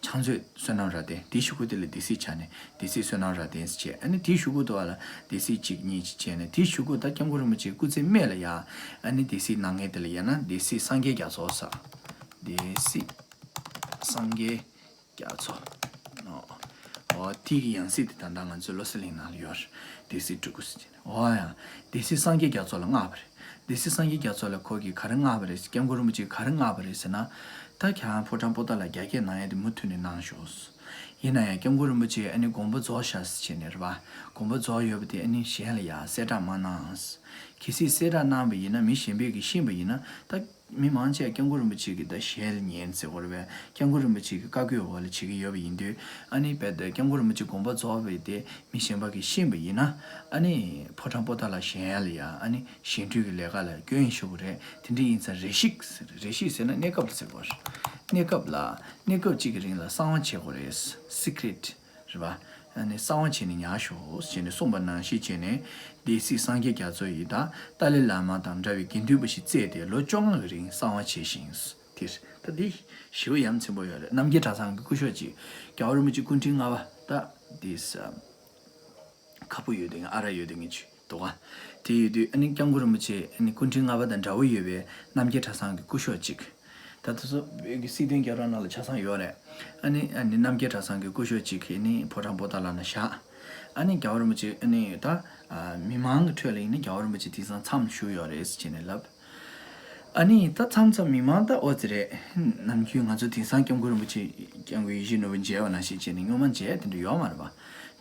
ཕྱག་མཛོད་བསོད་ནམས་རབ་བརྟན། དེའི་གཞུག་གུ་དེ་ལ་སྡེ་སྲིད་ཆགས་ནས་སྡེ་སྲིད་བསོད་ནམས་རབ་བརྟན་ཟེར་བྱས། ཨ་ནི་དེའི་གཞུག་གུ་དུ་བ་ལ་སྡེ་སྲིད་གཅིག་གཉིས་ཅིག་བྱས་ནས། དེའི་གཞུག་གུ་ད་སྐྱབས་མགོན་རིན་པོ་ཆེ་སྐུ་ཚེ་སྨད་ལ་ཡང་ཨ་ནི་སྡེ་སྲིད་གནང་མཁན་དེ་ལ་ཡང་ན་སྡེ་སྲིད་སངས་རྒྱས་རྒྱ་མཚོ་ཟེར། སྡེ་སྲིད་སངས་རྒྱས་རྒྱ་མཚོ། ཨོ། དེ་གི་ཡང་སྲིད་དེ་ད་ལྟ་ང་ཚོའི་བློ་གསལ་གླིང་ནང་ལ་ཡོད་རེད། སྡེ་སྲིད་སྤྲུལ་སྐུ་ཟེར་གྱི་ནས། ཨོ་ཡ། སྡེ་སྲིད་སངས་རྒྱས་རྒྱ་མཚོ་ལ་མངགས་པ་རེད། སྡེ་སྲིད་སངས་རྒྱས་རྒྱ་མཚོ་ལ་ཁོ་གིས་ག་རེ་མངགས་པ་རེད། སྐྱབས་མགོན་རིན་པོ་ཆེས་ག་རེ་མངགས་པ་རེད་ཟེར་ན། ད་ཁྱེད་རང་ཕོ་བྲང་པོ་ཏཱ་ལ་རྒྱ་སྐྱེད་གནང་ཡ་དེ་མུ་མཐུད་ནས་གནང་ཤོག། ཡིན་ན་ཡང་སྐྱབས་མགོན་རིན་པོ་ཆེས་ཨ་ནི་དགོངས་པ་རྫོགས་ཤག་ཟེར་བྱས་ནས་རེད་པ། དགོངས་པ་རྫོགས་ཡོད་པ་དེ་ཨ་ནི་གཞན་ལ་ཡང་གསལ་བསྒྲགས་མ་གནང་། གལ་སྲིད་གསལ་བསྒྲགས་གནང་བ་ཡིན་ན་མི་གཞན་པས་ཀྱིས་ཤེས་པ་ཡིན་ན། ད་མི་མང་ཆེ་སྐྱབས་མགོན་རིན་པོ་ཆེ་གིས་ད་ཞལ་ཉན་ཟེར་དགོས་རེད་པས། སྐྱབས་མགོན་རིན་པོ་ཆེ་གི་བཀའ་བཀོད་འོག་ལ་བྱེད་ཀྱི་ཡོད་པ་ཡིན་དུས། ཨ་ནི་རྦད་དེ་སྐྱབས་མགོན་རིན་པོ་ཆེ་དགོངས་པ་རྫོགས་པ་དེ་མི་གཞན་པ་གིས་ཤེས་པ་ཡིན་ན། ཨ་ནི་ཕོ་བྲང་པོ་ཏཱ་ལ་གཞན་ལ་ཡང་ཨ་ནི་བཞེངས་སྐྲུན་གྱི་ལས་ཀ་ལ་སྐྱོན་ཞུ་དགོས་རེད། དེ་འདྲ་ཡིན་ཙང་རེ་ཞིག་ཟེར། རེ་ཞིག་ཟེར་ན་གནས་སྐབས་ལ་ཟེར་དགོས་རེད། གནས་སྐབས་ལ། གནས་སྐབས་གཅིག་གི་རིང་ལ་གསང་བ་བྱེད་དགོས་རེད། སི་ཀི་རེ་ཊི་རེད་པ། ཨ་ནི་གསང་བ་བྱས་ནས་ཉར་ཤོག་ཟེར་ནས་གསུངས་པ་ནང་བཞིན་བྱས་ནས། སྡེ་སྲིད་སངས་རྒྱས་རྒྱ་མཚོ་ཡིས་ད་ཏཱ་ལའི་བླ་མ་དང་འདྲ་བའི་དགེ་འདུན་པ་ཞིག་བཙལ་ཏེ་ལོ་བཅོ་ལྔ་གི་རིང་གསང་བ་བྱས་ཤིང་། དེ་ད་འདི་ཞེ་པོ་ཡ་མཚན་པོ་ཡོད་རེད། རྣམ་རྒྱལ་གྲྭ་ཚང་གི་སྐུ་ཞབས་ཅིག་རྒྱལ་བ་རིན་པོ་ཆེ་སྐུ་ཕྲེང་ལྔ་པ་ད་འདི་ས་ཁ་སྤུ་ཡོད་དེ་ཨ་ར་ཡོད་དེ་ངེས་ཅིག་འདུག་ག་དེ་ཡོད་དུས་ཨ་ནི་སྐྱབས་མགོན་རིན་པོ་ཆེ་ཨ་ནི་སྐུ་ཕྲེང་ལྔ་པ་དང་འདྲ་བོ་ཡོད་པའི་རྣམ་རྒྱལ་གྲྭ་ཚང་གི་སྐུ་ཞབས་ཅིག་ད་དེ་ཚོ་བོད་ཀྱི་སྲིད་དོན་རྒྱབ་རོགས་ནང་ལ་ཆ་ཚང་ཡོད་རེད། ཨ་ནི་ཨ་ནི་རྣམ་རྒྱལ་གྲྭ་ཚང་གི་སྐུ་ཞབས་ཅིག་གིས་ནི་ཕོ་བྲང་པོ་ཏཱ་ལ་ན་བཞག་ཨ་ནི་རྒྱལ་བ་རིན་པོ་ཆེ་ཨ་ནི་ད་མི་མང་གི་ཁྲོད་ལ་ཡིན་ན་རྒྱལ་བ་རིན་པོ་ཆེ་དེང་སང་མཚམས་བཞུགས་ཡོད་རེད་ཟེར་བྱས་ནས་ལབ། ཨ་ནི་ད་མཚམས་མཚམས་མི་མང་ད་ཨོ་ཙི་རེད། ནམ་རྒྱུན་ང་ཚོ་དེང་སང་སྐྱབས་མགོན་རིན་པོ་ཆེ་སྐྱབས་མགོན་ཡིད་བཞིན་ནོར་བུ་མཇལ་བ་ནང་བཞིན་བྱས་ནས་སྔོན་མ་མཇལ་དེ་འདྲ་ཡོད་མ་རེད་པ།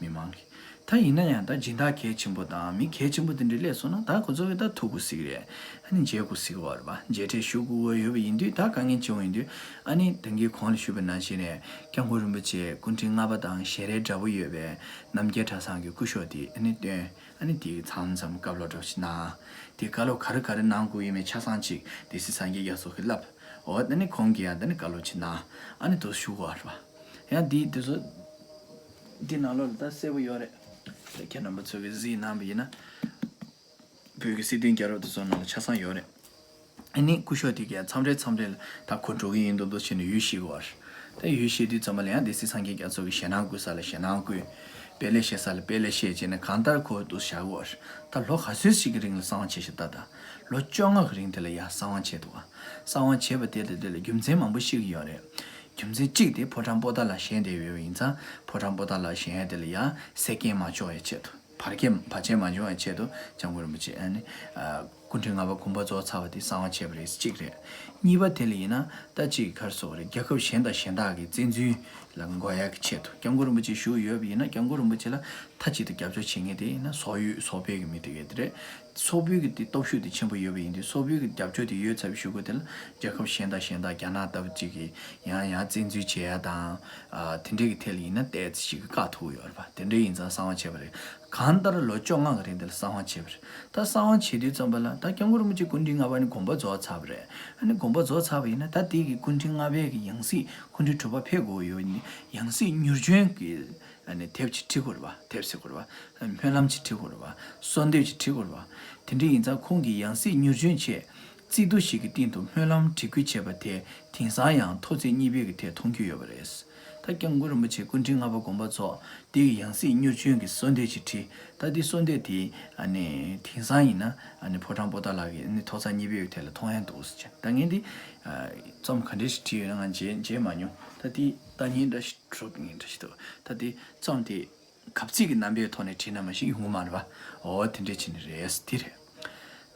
མི་མང་གིས། ད་ཡིན་ན་ཡང་ད་སྦྱིན་བདག་གལ་ཆེན་པོ་དང་མི་གལ་ཆེན་པོ་དེ་འདྲ་སླེབས་སོང་ན་ད་ཁོ་ཚོ་གིས་ད་ཐུག་དགོས་ཟིག་རེད། ཨ་ནི་མཇལ་དགོས་ཟིག་བ་རེད་པ། མཇལ་འཕྲད་ཞུ་དགོས་ཡོད་པ་ཡིན་དུས་ད་དཀའ་ངལ་ཆེ་བ་ཡིན་དུས། ཨ་ནི་ད་གིན་གོང་ལ་ཞུས་པ་ནང་བཞིན་ནས་སྐྱབས་མགོན་རིན་པོ་ཆེ་སྐུ་ཕྲེང་ལྔ་པ་དང་ཞལ་རས་འདྲ་པོ་ཡོད་པའི་རྣམ་རྒྱལ་གྲྭ་ཚང་གི་སྐུ་ཞབས་དེ་ཨ་ནི་བཏོན། ཨ་ནི་དེ་མཚམས་མཚམས་བཀའ་སློབ་འདྲ་པོ་ཞིག་གནང་། དེ་བཀའ་སློབ་ག་རེ་ག་རེ་གནང་དགོས་ཡིན་མིན་ཆ་ཚང་ཅིག་སྡེ་སྲིད་སངས་རྒྱས་རྒྱ་མཚོ་གིས་བསླབ། འོ་ད་ནི་ཁོང་གིས་ཡང་ད་ནི་བཀའ་སློབ་ཅིག་གནང་། ཨ་ནི་དུ་ཞུ་དགོས་པ་རེད་པ། ཡང་འདི་འདི་ཚོ་འདི་ནང་ལོགས་ལ་ད་གསལ་པོ་ཡོད་རེད། ད་ཁྱེད་རྣམ་པ་ཚོ་གིས་གཟིགས་གནང་བ་ཡིན་ན། བོད་ཀྱི་སྲིད་དོན་རྒྱབ་རོགས་དེ་ཚོ་ནང་ལ་ཆ་ཚང་ཡོད་རེད། ཨ་ནི་སྐུ་ཞབས་དེ་གས་མཚམས་རེ་མཚམས་རེ་ལ་ད་ཁོ་འགྲོ་གི་ཡིན་མདོག་མདོག་བྱས་ནས་ཡུལ་ཤེས་དགོས་པ་རེད། ད་ཡུལ་ཤེས་དུས་ཙམ་པ་ལ་ཡང་སྡེ་སྲིད་སངས་རྒྱས་རྒྱ་མཚོ་གིས་ཞལ་སྣང་བསྐུལ་ས་ལ་ཞལ་སྣང་བསྐུལ། དཔེ་ལེགས་བཤད་ས་ལ་དཔེ་ལེགས་བཤད་བྱས་ནས་གང་ལྟར་ཁོ་འདུག་བཞག་དགོས་པ་རེད། ད་ལོ་ག་ཚོད་ཞིག་གི་རིང་ལ་གསང་བ་བྱས་ཤག་ད་ད་ལོ་བཅོ་ལྔ་གི་རིང་དེ་ལ་ཡང་གསང་བ་བྱས་འདུག་ག་གསང་བ་བྱས་པ་དེ་ལ་དེ་ལ་རྒྱུ་མཚན་མང་པོ་ཤེས་ཀྱི་ཡོད་རེད། རྒྱུ་མཚན་གཅིག་དེ་ཕོ་བྲང་པོ་ཏཱ་ལ་བཞེངས་བསྡད་ཡོད་པ་ཡིན་ཙང་ཕོ་བྲང་པོ་ཏཱ་ལ་བཞེངས་ཡ་དེ་ལ་ཡང་སེ་གན་མ་འཇོག་ཡ་ཆེད་དུ། བར་ཁྱད་བར་ཆད་མ་འབྱུང་བའི་ཆེད་དུ་སྐྱབས་མགོན་རིན་པོ་ཆེ་ཨ་ནི་ཨ་སྐུ་ཕྲེང་ལྔ་པ་དགོངས་པ་རྫོགས་ཚར་བ་དེ་གསང་བ་བྱས་པ་རེད། གཅིག་རེད། གཉིས་པ་དེ་ལ་ཡིན་ན་ད་ཅིག་ག་རེ་ཟེར་དགོས་རེད། རྒྱལ་ཁབ་གཞན་དང་གཞན་དག་གི་བཙན་འཛུལ་ལ་འགོག་ཡག་གི་ཆེད་དུ་སྐྱབས་མགོན་རིན་པོ་ཆེ་བཞུགས་ཡོད་པ་ཡིན་ན་སྐྱབས་མགོན་རིན་པོ་ཆེ་ལ་མཐའ་གཅིག་ཏུ་རྒྱབ་སྐྱོར་བྱེད་མཁན་དེ་ཡིན་ན་སོག་ཡུལ་སོག་པོའི་གི་མི་དེ་གས་དེ་རེད། སོག་པོའི་གི་དེ་སྟོབས་ཤུགས་དེ་ཆེན་པོ་ཡོད་པ་ཡིན་དུས་སོག་པོའི་གི་རྒྱབ་སྐྱོར་དེ་ཡོད་ཚར་བའི་གཞུག་གུ་དེ་ལ་རྒྱལ་ཁབ་གཞན་དང་གཞན་དང་རྒྱ་ནག་ལྟ་བུ་ཅིག་གིས་ཡང་ཡང་བཙན་འཛུལ་བྱེད་ཡ་དང་། ཨ་དེ་འདྲའི་གི་ཐད་ལ་ཡིན་ན་ཏོག་ཙམ་ཞིག་གི་བཀག་ཐུབ་ཡོད་རེད་པ། དེ་འདྲ་ཡིན་ཙང་གསང་བ་བྱས་པ་རེད། གང་ལྟར་ལོ་བཅོ་ལྔ་གི་རིང་དེ་ལ་གསང་བ་བྱས་པ་རེད། ད་གསང་བ་བྱེད་དུས་ཙམ་པ་ལ་ད་སྐྱབས་མགོན་རིན་པོ་ཆེ་སྐུ་ཕྲེང་ལྔ་པ་ནི་དགོངས་པ་རྫོགས་ཚར་བ་རེད། ཨ་ནི་དགོངས་པ་རྫོགས་ཚར་བ་ཡིན་ན་ད་དེ་གི་སྐུ་ཕྲེང་ལྔ་པའི་གི་ཡང་སྲིད་སྐུ་ཕྲེང་དྲུག་པ་ཕེབས་དགོས་ཡོད། ཡང་སྲིད་མྱུར་འབྱོན་གི་ཨ་ནི་དེབ་ཅིག་ཁྲིད་དགོས་རེད་པ། དེབ་ཟེར་དགོས་རེད་པ། སྨོན་ལམ་ཅིག་ཁྲིད་དགོས་རེད་པ། གསོལ་འདེབས་ཅིག་ཁྲིད་དགོས་རེད་པ། དེ་འདྲ་ཡིན་ཙང་ཁོང་གི་ཡང་སྲིད་མྱུར་འབྱོན་ཆེད་བརྩི་དུ་ཞིག་གི་སྟེང་དུ་སྨོན་ལམ་བྲིས་བསྐུལ་བྱས་པ་དེ་དེང་སང་ཡང་མཐོ་ཚད་གཉིས་པའི་གི་ཐད་མཐོང་རྒྱུ་ཡོད་པ་རེད། ད་སྐྱབས་མགོན་རིན་པོ་ཆེ་སྐུ་ཕྲེང་ལྔ་པ་དགོངས་པ་རྫོགས་དེ་གི་ཡང་སྲིད་མྱུར་འབྱོན་གྱི་གསོལ་འདེབས་ཅིག་བྲིས། ད་དེ་གསོལ་འདེབས་དེ་ཨ་ནི་དེང་སང་ཡིན་ན་ཨ་ནི་ཕོ་བྲང་པོ་ཏཱ་ལ་གི་ཨ་ནི་མཐོ་ཚད་གཉིས་པའི་གི་ཐད་ལ་མཐོང་ཡ་འདུག་ཟེར་བྱས། ད་ངས་འདི་ཨ་རྩོམ་ག་འདྲ་ཞིག་བྲིས་ཡོད་ན་ང་མཇལ་མཇལ་མ་མྱོང་ ད་དེ་ལྟ་ཉན་འདྲ་ཞིག་གྲུབ་ཉན་འདྲ་ཞིག་འདུག་ད་དེ་རྩོམ་དེ་གབ་ཚིག་གི་རྣམ་པའི་ཐོག་ནས་བྲིས་ན་མ་ཤེས་ཡོང་གི་མ་རེད་པ། འོ་དེ་འདྲས་བྱས་ནས་རེད། དེ་རེད།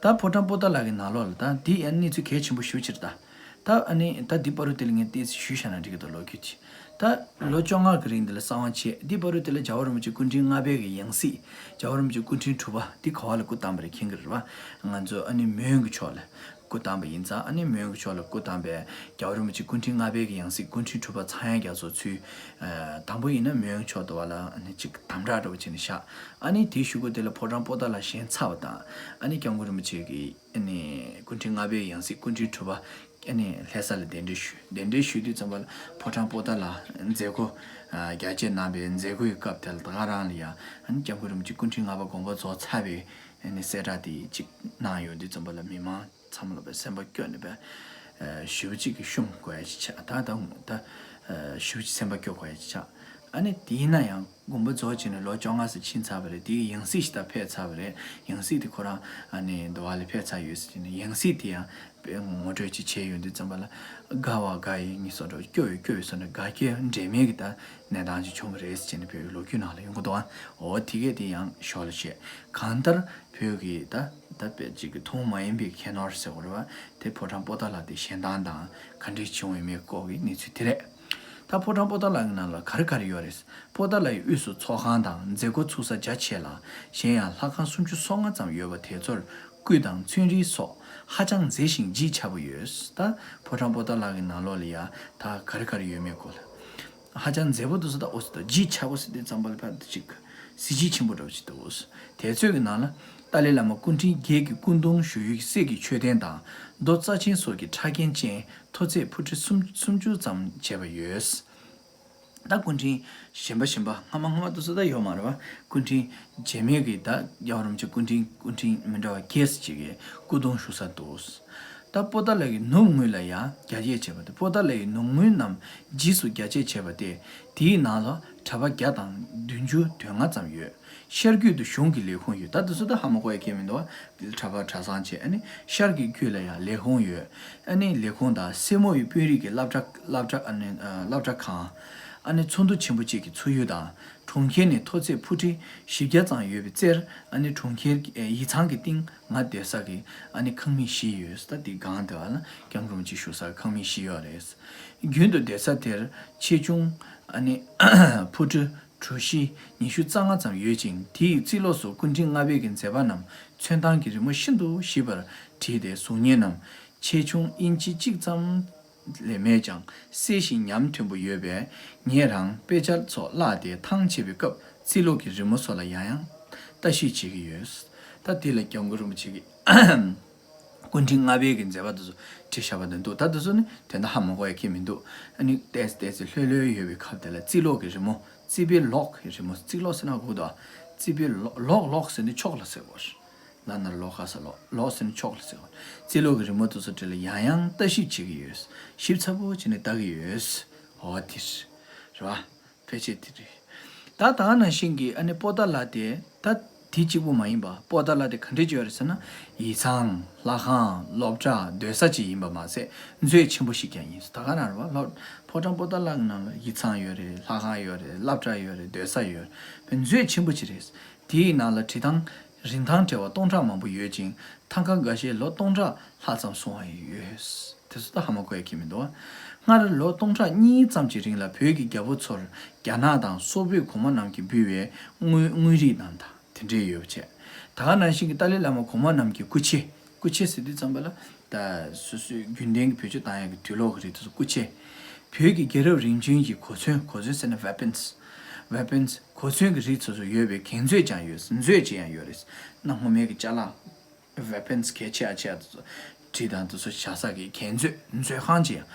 ད་ཕོ་བྲང་པོ་ཏཱ་ལ་གི་ནང་ལོགས་ལ་ད་འདི་ཡང་གནས་ཚུལ་གལ་ཆེན་པོ་ཞེ་པོ་ཅིག་རེད་ད། ད་ཨ་ནི་ད་འདི་བར་དུ་དེ་ལ་ངས་ཏོག་ཙམ་ཞུས་བཞག་ན་འགྲིག་གི་འདུག་ལོ་རྒྱུས་ཅིག་ད་ལོ་བཅོ་ལྔ་གི་རིང་འདི་ལ་གསང་བ་བྱས། འདི་བར་དུ་དེ་ལ་རྒྱལ་བ་རིན་པོ་ཆེ་སྐུ་ཕྲེང་ལྔ་པའི་གི་ཡང་སྲིད། རྒྱལ་བ་རིན་པོ་ཆེ་སྐུ་ཕྲེང་དྲུག་པ་འདི་ག་བ་ལ་སྐུ་བལྟམས་པ་རེད་མཁྱེན་གྱི་རེད་པ། ང་ཚོ་ཨ་ནི་མོན་གྱི་ཕྱོགས་ལ་སྐུ་བལྟམས་པ་ཡིན་ཙང་། ཨ་ནི་མོན་གྱི་ཕྱོགས་ལ་སྐུ་བལྟམས་པའི་རྒྱལ་བ་རིན་པོ་ཆེ་སྐུ་ཕྲེང་ལྔ་པའི་གི་ཡང་སྲིད་སྐུ་ཕྲེང་དྲུག་པ་ཚངས་དབྱངས་རྒྱ་མཚོ་ཚུལ། ཨ་དང་པོ་ཡིན་ན་མོན་གྱི་ཕྱོགས་དུ་བ་ལ་ཨ་ནི་ཅིག་དམ་དྲག་འདྲ་བོ་བྱས་ནས་བཞག་ཨ་ནི་དེའི་གཞུག་གུ་དེ་ལ་ཕོ་བྲང་པོ་ཏཱ་ལ་བཞེངས་ཚར་བ་དང་། ཨ་ནི་སྐྱབས་མགོན་རིན་པོ་ཆེ་གིས་ཨ་ནི་སྐུ་ཕྲེང་ལྔ་པའི་ཡང་སྲིད་སྐུ་ཕྲེང་དྲུག་པ་ཨ་ནི་ལྷ་ས་ལ་གདན་འདྲེན་ཞུས། གདན་འདྲེན་ཞུས་དུས་ཙམ་པ་ལ་ཕོ་བྲང་པོ་ཏཱ་ལ་མཛད་སྒོ་ཨ་རྒྱ་ཆེ་གནང་བའི་མཛད་སྒོ་ཡི་སྐབས་དེ་ལ་ད་ག་རང་ལ་ཡང་ཨ་ནི་སྐྱབས་མགོན་རིན་པོ་ཆེ་སྐུ་ཕྲེང་ལྔ་པ་དགོངས་པ་རྫོགས་ཚར་བའི་ཨ་ནི་གསལ་བསྒྲགས་དེ་ཅིག་གནང་ཡོང་དུས་ཙམ་པ་ལ་མི་མང་ཚང་མ་ལ་པའི་སེམས་པ་སྐྱོ་ནས་པའི་ཨ་ཞེ་པོ་ཅིག་གི་ཤུམ་དགོས་ཡ་ཅིག་ཆགས། ད་ད་ད་ཨ་ཞེ་པོ་ཅིག་སེམས་པ་སྐྱོ་དགོས་ཡ་ཅིག་ཆགས། ཨ་ནི་དེ་ཡིན་ན་ཡང་དགོངས་པ་རྫོགས་བྱས་ནས་ལོ་བཅོ་ལྔ་ཙམ་ཕྱིན་ཚར་བ་རེད། དེའི་ཡང་སྲིད་ཞིག་ད་ཕེབས་ཚར་བ་རེད། ཡང་སྲིད་དེ་ཁོ་རང་ཨ་ནི་འདི་བ་ལ་ཕེབས་ཚར་ཡོད་ཟེར་ནས། ཡང་སྲིད་དེ་ཡང་དཔེ་ངོ་སྤྲོད་ཅིག་བྱས་ཡོང་དུས་ཙམ་པ་ལ་དགའ་བ་དགའ་ཡི་ངེས་སོ་འདྲ། སྐྱོ་བའི་སྐྱོ་བའི་སོ་འདྲ། དགའ་སྐྱོ་འདྲེས་མའི་གི་ད་གནས་སྟངས་ཅིག་བྱུང་བ་རེད་ཟེར་ནས་བོད་ཀྱི་ལོ་རྒྱུས་ནང་ལ་ཡོང་གི་འདུག་ཨ། འོ་དེ་གས་དེ་ཡང་ཞོར་ལ་བཤད། གང་ལྟར་བོད་ཀྱི་ད་ད་དཔེ་ཅིག་གི་ཐུན་མོང་མ་ཡིན་པའི་ཁྱད་ནོར་ཟེར་བ་རེད་བ། དེ་ཕོ་བྲང་པོ་ཏཱ་ལ་དེ་བཞེངས་སྟངས་དང་ག་འདྲས་བྱུང་བའི་མེད་སྐོར་གྱི་གནས་ཚུལ་དེ་རེད། ད་ཕོ་བྲང་པོ་ཏཱ་ལ་གི་ནང་ལ་ག་རེ་ག་རེ་ཡོད་རེད། པོ་ཏཱ་ལ་ཡི་དབུས་སུ་ཚོགས་ཁང་དང་མཛད་སྒོ་ཚུགས་ས་རྒྱ་ཆེ་ལ། གཞན་ཡང་ལྷ་ཁང་སུམ་ཅུ་སོ་ལྔ་ཙམ་ཡོད་པ་དེ་ཚོར་སྐུ་དང་ཚོན་རིས་སོགས་ཧ་ཅང་མཛེས་ཤིང་བརྗིད་ཆགས་པོ་ཡོད། ད་ཕོ་བྲང་པོ་ཏཱ་ལ་གི་ནང་ལོགས་ལ་ཡ་ད་ག་རེ་ག་རེ་ཡོད་མེད་སྐོར་ལ། ཧ་ཅང་མཛེས་པོ་འདུག་ཟེར། ད་འོ་ཟེར། ད་བརྗིད་ཆགས་པོ་ཟེར་དུས་ཙམ་པ་ལ་ཕར་ཅིག་གཟི་བརྗིད་ཆེན་པོ་འདྲ་བོ་ཅིག་འདུག་དེ་ཚོའི་གི་ནང་ལ་ཏཱ་ལའི་བླ་མ་སྐུ་ཕྲེང་བརྒྱད་ཀྱི་སྐུ་གདུང་བཞུགས་ཡུལ་གྱི་གསེར་གྱི་མཆོད་རྟེན་དང་རྡོ་རྩ་ཆེན་སོགས་ཀྱི་ཕྲ་རྒྱན་ཅན་མཐོ་ཚད་ཕུ་ཁྲི་སུམ་སུམ་ཅུ་ཙམ་བྱས་པ་ཡོད། ད་སྐུ་ཕྲེང་གཞན་པ་གཞན་པ་སྔ་མ་སྔ་མ་དེ་ཚོ་ད་ཡོད་མ་རེད་བ། སྐུ་ཕྲེང་རྗེས་མའི་གི་ད་རྒྱལ་བ་རིན་པོ་ཆེ་སྐུ་ཕྲེང་སྐུ་ཕྲེང་མི་འདྲ་བ་བརྒྱད་ཅིག་གི་སྐུ་གདུང་བཞུགས་ས་འདུག་ད་པོ་ཏཱ་ལ་ཡི་ནུབ་ངོས་ལ་ཡང་རྒྱ་སྐྱེད་བྱས་པ་སྟེ། པོ་ཏཱ་ལ་ཡི་ནུབ་ངོས་རྣམས་རྗེས་སུ་རྒྱ་སྐྱེད་བྱས་པ་སྟེ། དེའི་ནང་ལ་གྲྭ་པ་བརྒྱ་དང་བདུན་ཅུ་དོན་ལྔ་ཙམ་ཡོད། ཤར་རྒྱུད་དུ་གཞུང་གི་ལས་ཁུངས་ཡོད། ད་དེ་ཚོ་ད་ཧ་མ་གོ་ཡ་ཁྱད་མི་འདུག་བ། གྲྭ་པ་གྲྭ་ཚང་བྱས། ཨ་ནི་ཤར་གྱི་རྒྱུད་ལ་ཡང་ལས་ཁུངས་ཡོད། ཨ་ནི་ལས་ཁུངས་དང་སེར་མོ་ཡི་དཔོན་རིགས་ཀྱི་སློབ་གྲྭ་སློབ་གྲྭ་ཨ་ནི་ཨ་སློབ་གྲྭ་ཁང་། ཨ་ནི་ཚོགས་འདུ་ཆེན་པོ་གཅིག་གི་ཚོགས་ཡུལ་དང་། གྲོང་ཁྱེར་ནས་མཐོ་ཚད་ཕུ་ཁྲི་བཞི་བརྒྱ་ཙམ་ཡོད་པའི་རྩེར། ཨ་ནི་གྲོང་ཁྱེར་གྱི་ཨེ་ཡིག་ཚང་གི་སྟེང་ང་སྡོད་ས་གི་ཨ་ནི་ཁང་མིག་བཞི་ཡོད། ད་དེ་སྒང་དེ་བ་ལ་སྐྱབས་མགོན་རིན་པོ་ཆེ་བཞུགས་ས་ཁང་མིག་བཞི་ཡོད་རེད། རྒྱུན་དུ་སྡོད་ས་དེར་ཆེ་ཆུང་ཨ་ནི་ཕུ་ཁྲི་གྲུ་བཞི་ཉི་ཤུ་རྩ་ལྔ་ཙམ་ཡོད་ཅིང་། དེ་ཡི་རྩིབ་ལོགས་སུ་སྐུ་ཕྲེང་ལྔ་པའི་གི་མཛད་པ་རྣམས་ཚོན་མདངས་ཀྱི་རི་མོ་ཤིན་ཏུ་ཞིབ་པར་བྲིས་ཏེ། གཟུགས་བརྙན་རྣམས་ཆེ་ཆུང་ཨིན་ཅི་གཅིག་ཙམ་ལས་མེད་ཀྱང་གསལ་ཞིང་ཉམས་ཐོན་པོ་ཡོད་པས། ངས་རང་དཔེ་ཆ་ཚོ་བཀླགས་ཏེ་ཐང་ཆད་པའི་སྐབས་རྩིབ་ལོགས་ཀྱི་རི་མོ་སོགས་ལ་ཡང་ཡང་ལྟ་ཞིབ་བྱེད་ཀྱི་ཡོད། ད་དེ་ལ་སྐྱབས་མགོན་རིན་པོ་ཆེ་གིས་སྐུ་ཕྲེང་ལྔ་པའི་གི་མཛད་པ་དེ་ཚོ་བྲིས་བཞག་པ་དེ་འདུག་ད་དེ་ཚོ་ནི་དོན་དག་ཧ་མ་གོ་ཡ་ཁྱད་མི་འདུག་ཨ་ནི་ཏོག་ཙམ་ཏོག་ཙམ་ལྷོད་ལྷོད་ཡོད་པའི་སྐབས་དེ་ལ་རྩིབ་ལོགས་ཀྱི་རི་མོ། རྩིབ་པའི་ལོགས་ཀྱི་རི་མོ། རྩིབ་ལོགས་ཟེར་ན་གོ་འདུག་རྩིབ་པའི་ལོགས། ལོགས་ཟེར་ནི་ཕྱོགས་ལ་ཟེར་གོ། ལ་ན་རོ་ལོ་ཀ་ས་ལོ། ལོགས་ཟེར་ནི་ཕྱོགས་ལ་ཟེར་གོ། རྩིབ་ལོགས་ཀྱི་རི་མོ་དེ་ཚོ་དེ་ལ་ཡང་ཡང་ལྟ་ཞིབ་བྱེད་ཀྱི་ཡོད། ཞིབ་ཚགས་པོ་བྱས་ནས་ལྟ་གི་ཡོད། འོ་དེ་རེད་བ། ཕལ་ཆེར་དེ་རེད། ད་ད་ག་ནང་བཞིན་གྱི་ཨ་ནི་པོ་ཏཱ་ལ་དེ་ད་དེ་གཅིག་པུ་མ་ཡིན་པ། པོ་ཏཱ་ལ་དེ་ག་འདྲས་ཅིག་ཡོད་རེད་ཟེར་ན། ཡིག་ཚང་། ལྷ་ཁང་། སློབ་གྲྭ། སྡོད་ས་ཅིག་ཡིན་པ་མ་ཟད་མཛོད་ཆེན་པོ་ཞིག་ཀྱང་ཡིན། ད་ག་ན་རེད་བ། ལྷོ་ཕོ་བྲང་པོ་ཏཱ་ལ་གི་ནང་ལ་ཡིག་ཚང་ཡོད་རེད། ལྷ་ཁང་ཡོད་རེད། སློབ་གྲྭ་ཡོད་རེད། སྡོད་ས་ཡོད་རེད། མཛོད་ཆེན་པོ་ཅིག་རེད། དེའི་ནང་ལ་བྲིས་ཐང་རིན་ཐང་བྲལ་བ་སྟོང་ཕྲག་མང་པོ་ཡོད་ཅིང་། ཐང་ཀ་འགའ་ཤས་ལོ་སྟོང་ཕྲག་ལྷག་ཙམ་སོང་བ་ཡོད། དེ་ཚོ་ད་ཧ་མ་གོ་ཡ་ཁྱད་མི་འདུག་སྔར་ལོ་སྟོང་ཕྲག་གཉིས་ཙམ་གྱི་རིང་ལ་བོད་ཀྱི་རྒྱལ་པོ་ཚོར་རྒྱ་ནག་དང་སོག་པོའི་གོང་མ་རྣམས་ཀྱིས་འབུལ་བའི་དངུལ་དངོས་རིགས་རྣམས་དང་དེ་འདྲའི་ཡོད་པ་བྱས། ད་ག་ནང་བཞིན་གྱི་ཏཱ་ལའི་བླ་མ་གོང་མ་རྣམས་ཀྱི་སྐུ་ཕྱེ། སྐུ་ཕྱེ་ཟེར་དུས་ཙམ་པ་ལ། ད་སོ་སོའི་རྒྱུན་ལྡན་གྱི་བེད་སྤྱོད་བཏང་ཡག་གི་དུག་སློག་གི་རིགས་དེ་ཚོ་སྐུ་ཕྱེ། བོད་ཀྱི་རྒྱལ་རབས་རིམ་བྱོན་གྱི་གོ་མཚོན། གོ་མཚོན་ཟེར་ན་weapons། weapons། གོ་མཚོན་གྱི་རིགས་ཚོ་ཚོ་ཡོད་པའི་གན་མཛོད་ཀྱང་ཡོད། མཛོད་ཅིག་ཡང་ཡོད་རེད། གནའ་སྔོན་མའི་གི་ཅ་ལག weapons་གལ་ཆེ་ཨ་ཆེ་ཨ་དེ་ཚོ་གྲི་དང་དེ་ཚོ་བཞག་ས་གི་གན་མཛོད། མཛོད་ཁང་ཅིག་ཡང་།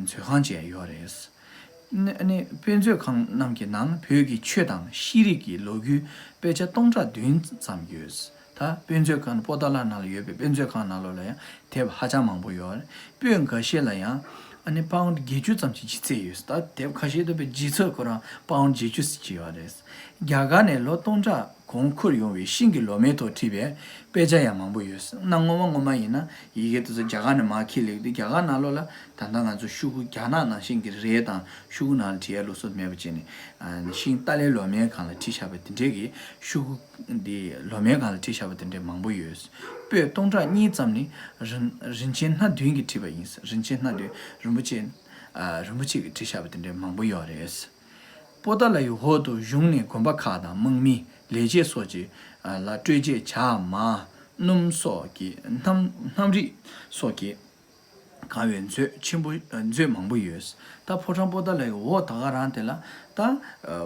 མཛོད་ཁང་ཅིག་ཡང་ཡོད་རེད། ཨ་ནི་དཔེ་མཛོད་ཁང་རྣམས་ཀྱི་ནང་བོད་ཀྱི་ཆོས་དང་ཤེས་རིག་གི་ལོ་རྒྱུས་དཔེ་ཆ་སྟོང་ཕྲག་བདུན་ཙམ་ཡོད། ད་དཔེ་མཛོད་ཁང་པོ་ཏཱ་ལ་ནང་ལ་ཡོད་པའི་དཔེ་མཛོད་ཁང་ནང་ལོགས་ལ་ཡང་དེབ་ཧ་ཅང་མང་པོ་ཡོད་རེད། པོད་འགའ་ཤས་ལ་ཡང་ཨ་ནི་པའུན་བརྒྱད་ཅུ་ཙམ་གྱི་ལྗིད་ཚད་ཡོད། ད་དེབ་ཁ་ཤས་དེ་བའི་ལྗིད་ཚད་ཁོ་རང་པའུན་བརྒྱད་ཅུ་ཙམ་ཅིག་ཡོད་རེད། རྒྱ་གར་ནས་ལོ་སྟོང་ཕྲག་ གོང་ཁུར་ཡོང་བའི་ཤིང་གི་ལོ་མའི་ཐོག་བྲིས་པའི་དཔེ་ཆ་ཡང་མང་པོ་ཡོད། གནའ་སྔོན་མ་སྔོན་མ་ཡིན་ན་ཡི་གེ་དེ་ཚོ་རྒྱ་གར་ནས་མར་འཁྱེར་སླེབས་དུས་རྒྱ་གར་ནང་ལོགས་ལ་ད་ལྟ་ང་ཚོ་ཤོག་གུ་རྒྱ་ནག་ནང་བཞིན་གྱི་རས་དང་ཤོག་གུ་ནང་ལ་བྲིས་ཡ་ལུགས་སྲོལ་མེད་པ་བྱས་ནས། ཨ་ནི་ཤིང་ཏཱ་ལའི་ལོ་མའི་སྒང་ལ་བྲིས་བཞག་པ་དེ་འདྲས་ཀྱི་ཤོག་གུ་འདི་ལོ་མའི་སྒང་ལ་བྲིས་བཞག་པ་དེ་འདྲས་མང་པོ་ཡོད། པོད་སྟོང་ཕྲག་གཉིས་ཙམ་ནི་རིན་རིན་ཆེན་སྣ་བདུན་གྱིས་བྲིས་པ་ཡིན། རིན་ཆེན་སྣ་བདུན་རིན་པོ་ཆེ་ཨ་རིན་པོ་ཆེ་གིས་བྲིས་བཞག་པ་དེ་འདྲས་མང་པོ་ཡོད་རེད། པོ་ཏཱ་ལ་ཡི་འོག་ཏུ་གཞུང་ནས་དགོན་པ་ཁག་དང་དམག་མི་ལས་བྱེད་སོགས་ཀྱི་ལ་སྤྲོས་བཅས་ཇ་མ་སྣུམ་སོགས་ཀྱི་སྣམ་སྣམ་རིགས་སོགས་ཀྱིས་གང་བའི་མཛོད་ཆེན་པོ་མཛོད་མང་པོ་ཡོད། ད་ཕོ་བྲང་པོ་ཏཱ་ལ་ཡི་འོག་ད་ག་རང་དེ་ལ་ད་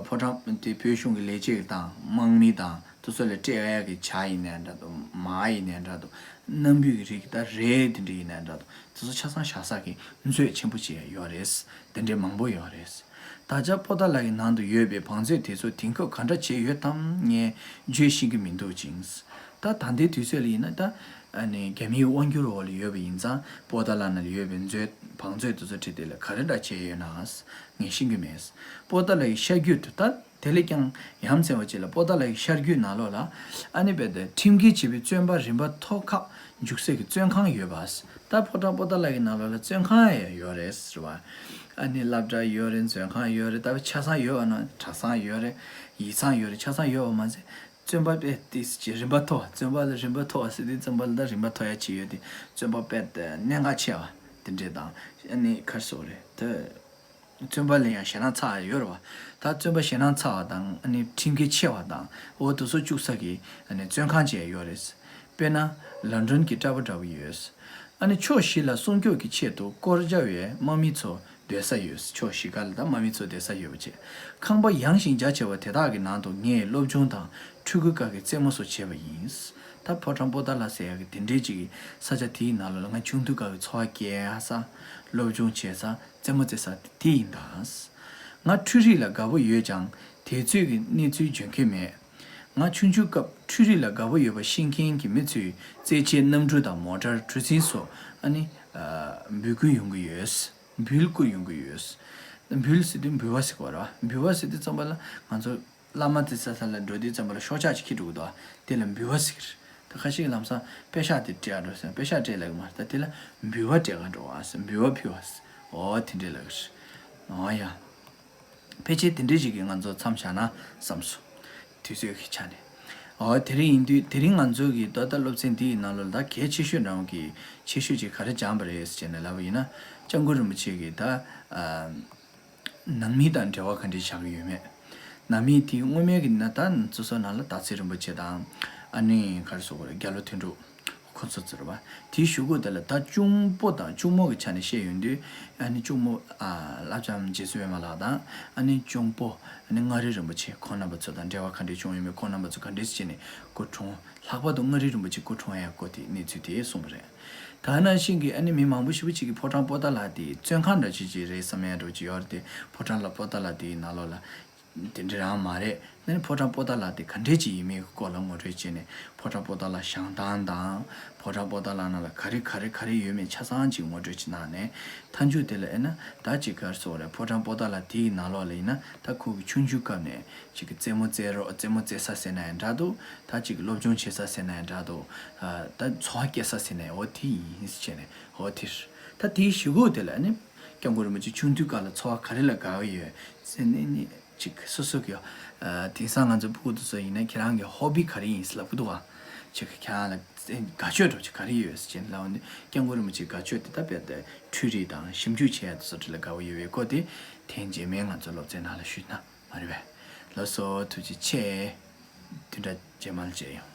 ཕོ་བྲང་དེ་བོད་གཞུང་གི་ལས་བྱེད་དང་དམག་མི་དང་དེ་ཚོ་ལ་སྤྲད་ཡག་གི་ཇ་ཡིན་ནའི་འདྲ་འདུག་མ་ཡིན་ནའི་འདྲ་འདུག་སྣམ་བུའི་རིགས་ད་རས་དེ་འདྲ་ཡིན་ནའི་འདྲ་འདུག་དེ་ཚོ་ཆ་ཚང་བཞག་ས་གི་མཛོད་ཆེན་པོ་ཅིག་ཡོད་རེད། དེ་འདྲའི་མང་པོ་ཡོད་རེད། ད་ཆ་པོ་ཏཱ་ལ་ཡི་ནང་དུ་ཡོད་པའི་བང་མཛོད་དེ་ཚོ་དེང་སྐབས་ག་འདྲ་བྱས་ཡོད་དམ་ངས་བརྗོད་ཤེས་ཀྱི་མི་འདུག་ཅིང་། ད་ད་ལྟའི་དུས་ཚོད་ལ་ཡིན་ན་ད་ཨ་ནི་རྒྱ་མིའི་དབང་སྒྱུར་འོག་ལ་ཡོད་པ་ཡིན་ཙང་པོ་ཏཱ་ལ་ནང་ལ་ཡོད་པའི་མཛོད་བང་མཛོད་དེ་ཚོ་ཁྲིད་དེ་ལ་ག་རེ་འདྲ་བྱས་ཡོད་ན་ངས་ཤེས་ཀྱི་མེད། པོ་ཏཱ་ལ་ཡི་ཤར་རྒྱུད་དུ་ད། དེ་ལས་ཀྱང་ཡ་མཚན་པ་ཅིག་ལ་པོ་ཏཱ་ལ་ཡི་ཤར་རྒྱུད་ནང་ལོགས་ལ་ཨ་ནི་རྦད་དེ་ཁྲིམས་འགལ་བྱས་པའི་བཙོན་པ་རིམ་པ་མཐོ་ཁག་འཇུག་སའི་གི་བཙོན་ཁང་ཡོད་པ། ད་ཕོ་བྲང་པོ་ཏཱ་ལ་ཡི་ནང་ལོགས་ལ་བཙོན་ཁང་ཡང་ཡོད་རེད་ཟེར་བ། ཨ་ནི་སློབ་གྲྭ་ཡོད་རེད། བཙོན་ཁང་ཡོད་རེད། ད་ཆ་ཚང་ཡོད་པ་ན་གྲྭ་ཚང་ཡོད་རེད། ཡིག་ཚང་ཡོད་རེད། ཆ་ཚང་ཡོད་པ་མ་ཟད་བཙོན་པ་དཔེ་ཏིས་ཀྱི་རིམ་པ་མཐོ་བ། བཙོན་པ་ལ་རིམ་པ་མཐོ་བ་ཟེར་དུས་བཙོན་པ་ལ་ད་རིམ་པ་མཐོ་ཡ་ཅིག་ཡོད་དེ་བཙོན་པ་དཔེ་གནད་འགག་ཆེ་བ་དེ་འདྲས་དང་ཨ་ནི་ག་རེ་ཟེར་དགོས་རེད་དེ། བཙོན་པ་ལ་ཡང་ཞེད་སྣང་ཚ་བ་ཡོད་རེད་བ། ད་བཙོན་པ་ཞེད་སྣང་ཚ་བ་དང་ཨ་ནི་ཁྲིམས་འགལ་ཆེ་བ་དང་འོ་དེ་ཚོ་བཅུག་ས་གི་ཨ་ནི་བཙོན་ཁང་ཅིག་ཡོད་རེད། དཔེར་ན་ལོན་ཌོན་གྱི་ཊ་བར་འདྲ་བོ་ཡོད། ཨ་ནི་ཕྱོགས་བཞི་ལ་སྲུང་སྐྱོབ་ཀྱི་ཆེད་དུ་སྐོར་ར་བའི་དམག་མི་ཚོ་སྡོད་ས་ཡོད། ཕྱོགས་བཞི་ག་ལ་ད་དམག་མི་ཚོ་སྡོད་ས་ཡོད་པ་བྱས། ཁང་པ་ཡངས་ཤིང་རྒྱ་ཆེ་བ་དེ་དག་གི་ནང་དུ་ངས་སློབ་སྦྱོང་དང་ཕྲུ་གུའི་སྐབས་ཀྱི་རྩེད་མོ་སོགས་བྱས་པ་ཡིན། ད་ཕོ་བྲང་པོ་ཏཱ་ལ་ཟེར་ཡག་གི་དེ་འདྲའི་ཅིག་གི་ས་ཆ་དེའི་ནང་ལ་ང་ཆུང་དུས་སྐབས་ཀྱི་འཚོ་བ་སྐྱེལ་ས། སློབ་སྦྱོང་བྱེད་ས། རྩེད་མོ་རྩེ་ས་དེ་ཡིན་ད། ང་འཕྲུལ་རིག་ལ་དགའ་པོ་ཡོད་ཀྱང་དེ་ཚོའི་གི་གནས་ཚུལ་འཇོན་གྱི་མེད། ང་ཆུང་ཆུང་སྐབས་འཕྲུལ་རིག་ལ་དགའ་པོ་ཡོད་པ་ཤེས་མཁན་གྱི་མི་ཚོས་རྩེད་ཆས་གནམ་གྲུ་དང་མོ་ཊར་གྲུ་གཟིངས་སོགས་ཨ་ནི་འབུལ་བསྐུར་ཡོང་གི་ཡོད། འབུལ་བསྐུར་ཡོང་གི་ཡོད། འབུལ་ཟེར་དུས་འབུལ་བ་ཟེར་གི་རེད་བ། འབུལ་བ་ཟེར་དུས་ཙམ་པ་ལ་ང་ཚོ་བླ་མ་དེ་ས་ས་ལ་འགྲོ་དུས་ཙམ་པ་ལ་ཤོག་ཆག་ཅིག་ཁྱེར་འགྲོ་གི་འདུག་དེ་ལ་འབུལ་བ་ཟེར་གི་རེད། ད་ཁ་ཤས་ཀྱིས་ལམ་སང་པེ་ཤག་དེ་སྤྲད་འགྲོ་ཟེར་པེ་ཤག་སྤྲད་ལབ་གི་མ་རེད། ད་དེ་ལ་འབུལ་བ་སྤྲད་ག་འགྲོ་བ་ཟེར་འབུལ་བ་ཕུལ་བ་ཟེར་འོ་དེ་འདྲས་ལབ་གི་རེད། འོ་ཡ། ཕལ་ཆེར་དེ་འདྲས་ཞིག་གིས་ང་ཚོ་མཚམས་བཞག་ན་བསམ་སོང་། དུས་ཚོད་ཀྱི་ཆ་ནས། འོ་དེ་རིང་ཡིན་དུས་དེ་རིང་ང་ཚོ་གི་ད་ལྟ་སློབ་ཚན་འདི་ཡི་ནང་ལོགས་ལ་ད་གལ་ཆེ་ཤོས་འདྲ་བོ་གི་ཆེ་ཤོས་ཅིག་ག་རེ་སྦྱངས་པ་རེད་ཟེར་ནས་ལབ་པ་ཡིན་ན་སྐྱབས་མགོན་རིན་པོ་ཆེ་གིས་ད། ནང་མི་དང་འབྲེལ་བ་ག་འདྲས་བྱ་གི་ཡོད་མེད། ནང་མི་དེ་སྔོན་མའི་གི་ན་ད་སོ་སོ་ནང་ལ་སྟག་འཚེར་རིན་པོ་ཆེ་དང་། ཨ་ནི་ག་རེ་ཟེར་དགོས་རེད། རྒྱ་ལོ་དོན་གྲུབ་ཁོང་ཚོ་ཟེར་བ། དེའི་གཞུག་གུ་དེ་ལ་ད་གཅུང་པོ་དང་གཅུང་མོ་གི་ཆ་ནས་བཤད་ཡོང་དུས་ཨ་ནི་གཅུང་མོ་ཨ་བླ་བྱམས་རྗེ་བཙུན་པད་མ་ལགས་དང་ཨ་ནི་གཅུང་པོ་ཨ་ནི་མངའ་རིས་རིན་པོ་ཆེ་ཁོང་རྣམ་པ་ཚོ་དང་འབྲེལ་བ་ག་འདྲས་བྱུང་ཡོད་མེད། ཁོང་རྣམ་པ་ཚོ་ག་འདྲས་བྱས་ནས་སྐུ་འཁྲུངས། ལྷག་པར་དུ་མངའ་རིས་རིན་པོ་ཆེ་སྐུ་འཁྲུངས་ཡག་སྐོར་དེ་གནས་ཚུལ་དེ་གསུངས་པ་རེད། ད་ནང་བཞིན་གྱི་ཨ་ནི་མི་མང་པོ་ཞེ་པོ་ཅིག་གིས་ཕོ་བྲང་པོ་ཏཱ་ལ་དེ་བཙོན་ཁང་འདྲ་ཅིག་ཅིག་རེད་བསམ་ཡག་འདྲ་ཅིག་ཡོད་རེད་དེ། ཕོ་བྲང་ལ་པོ་ཏཱ་ལ་དེའི་ནང་ལོགས་ལ་དེ་འདྲ་རང་མ་རེད། ཨ་ནི་ཕོ་བྲང་པོ་ཏཱ་ལ་དེ་ག་འདྲས་ཅིག་ཡིན་མིན་གྱི་སྐོར་ལ་ངོ་སྤྲོད་བྱས་ནས་ཕོ་བྲང་པོ་ཏཱ་ལ་བཞེངས་སྟངས་དང་། ཕོ་བྲང་པོ་ཏཱ་ལ་ནང་ལ་ག་རེ་ག་རེ་ག་རེ་ཡོད་མེད་ཆ་ཚང་ཅིག་ངོ་སྤྲོད་ཅིག་གནང་ནས། མཐའ་མཇུག་དེ་ལ་ཨེ་ན་ད་ཅིག་ག་རེ་ཟེར་དགོས་རེད། ཕོ་བྲང་པོ་ཏཱ་ལ་དེའི་ནང་ལོགས་ལ་ཡིན་ན་ད་ཁོ་གི་ཆུང་ཆུང་སྐབས་ནས་ཅིག་གི་རྩེད་མོ་རྩེ་རོགས་རྩེད་མོ་རྩེ་ས་ཟེར་ན་ཡང་འདྲ་འདུག་ད་ཅིག་སློབ་སྦྱོང་བྱེད་ས་ཟེར་ན་ཡང་འདྲ་འདུག་ཨ་ད་འཚོ་བ་སྐྱེལ་ས་ཟེར་ན་ཡང་འོ་དེ་ཡིན་ཟེར་བྱས་ནས་འོ་དེ་རེད། ད་དེའི་གཞུག་གུ་དེ་ལ་ནི་སྐྱབས་མགོན་རིན་པོ་ཆེ་ཆུང་དུས་སྐབས་ལ་འཚོ་བ་ག་རེ་ལ་དགའ་བ་ཡོད་ཟེར་ནས་ནི་ཅིག་སོ་སོ་གི་ཨ་དེང་སང་ང་ཚོ་ཕྲུ་གུ་དེ་ཚོ་ཡིན་ན་ཁྱེད་རང་གི་ཧོ་བི་ག་རེ་ཡིན་ཟེར་ལབ་གི་འདུག་ག་ཅིག་ཁྱེད་རང་ལ་དགའ་ཕྱོགས་འདྲ་ཅིག་ག་རེ་ཡོད་ཟེར་བྱས་ནས་ལབ་པ་ནི་སྐྱབས་མགོན་རིན་པོ་ཆེའི་དགའ་ཕྱོགས་དེ་ད་དཔེ་དེ་འཕྲུལ་རིག་དང་ཞིབ་འཇུག་བྱེད་ཡ་དེ་ཚོ་འདྲ་ལ་དགའ་བོ་ཡོད་པའི་སྐོར་དེ་ཐེངས་རྗེས་མའི་ང་ཚོ་སློབ་ཚན་ནང་ལ་ཞུས་ན་མ་རེད་པས། ལགས་སོ། ཐུགས་རྗེ་ཆེ། བདུན་ཕྲག་རྗེས་མ་ལ་མཇལ་ཡོང་།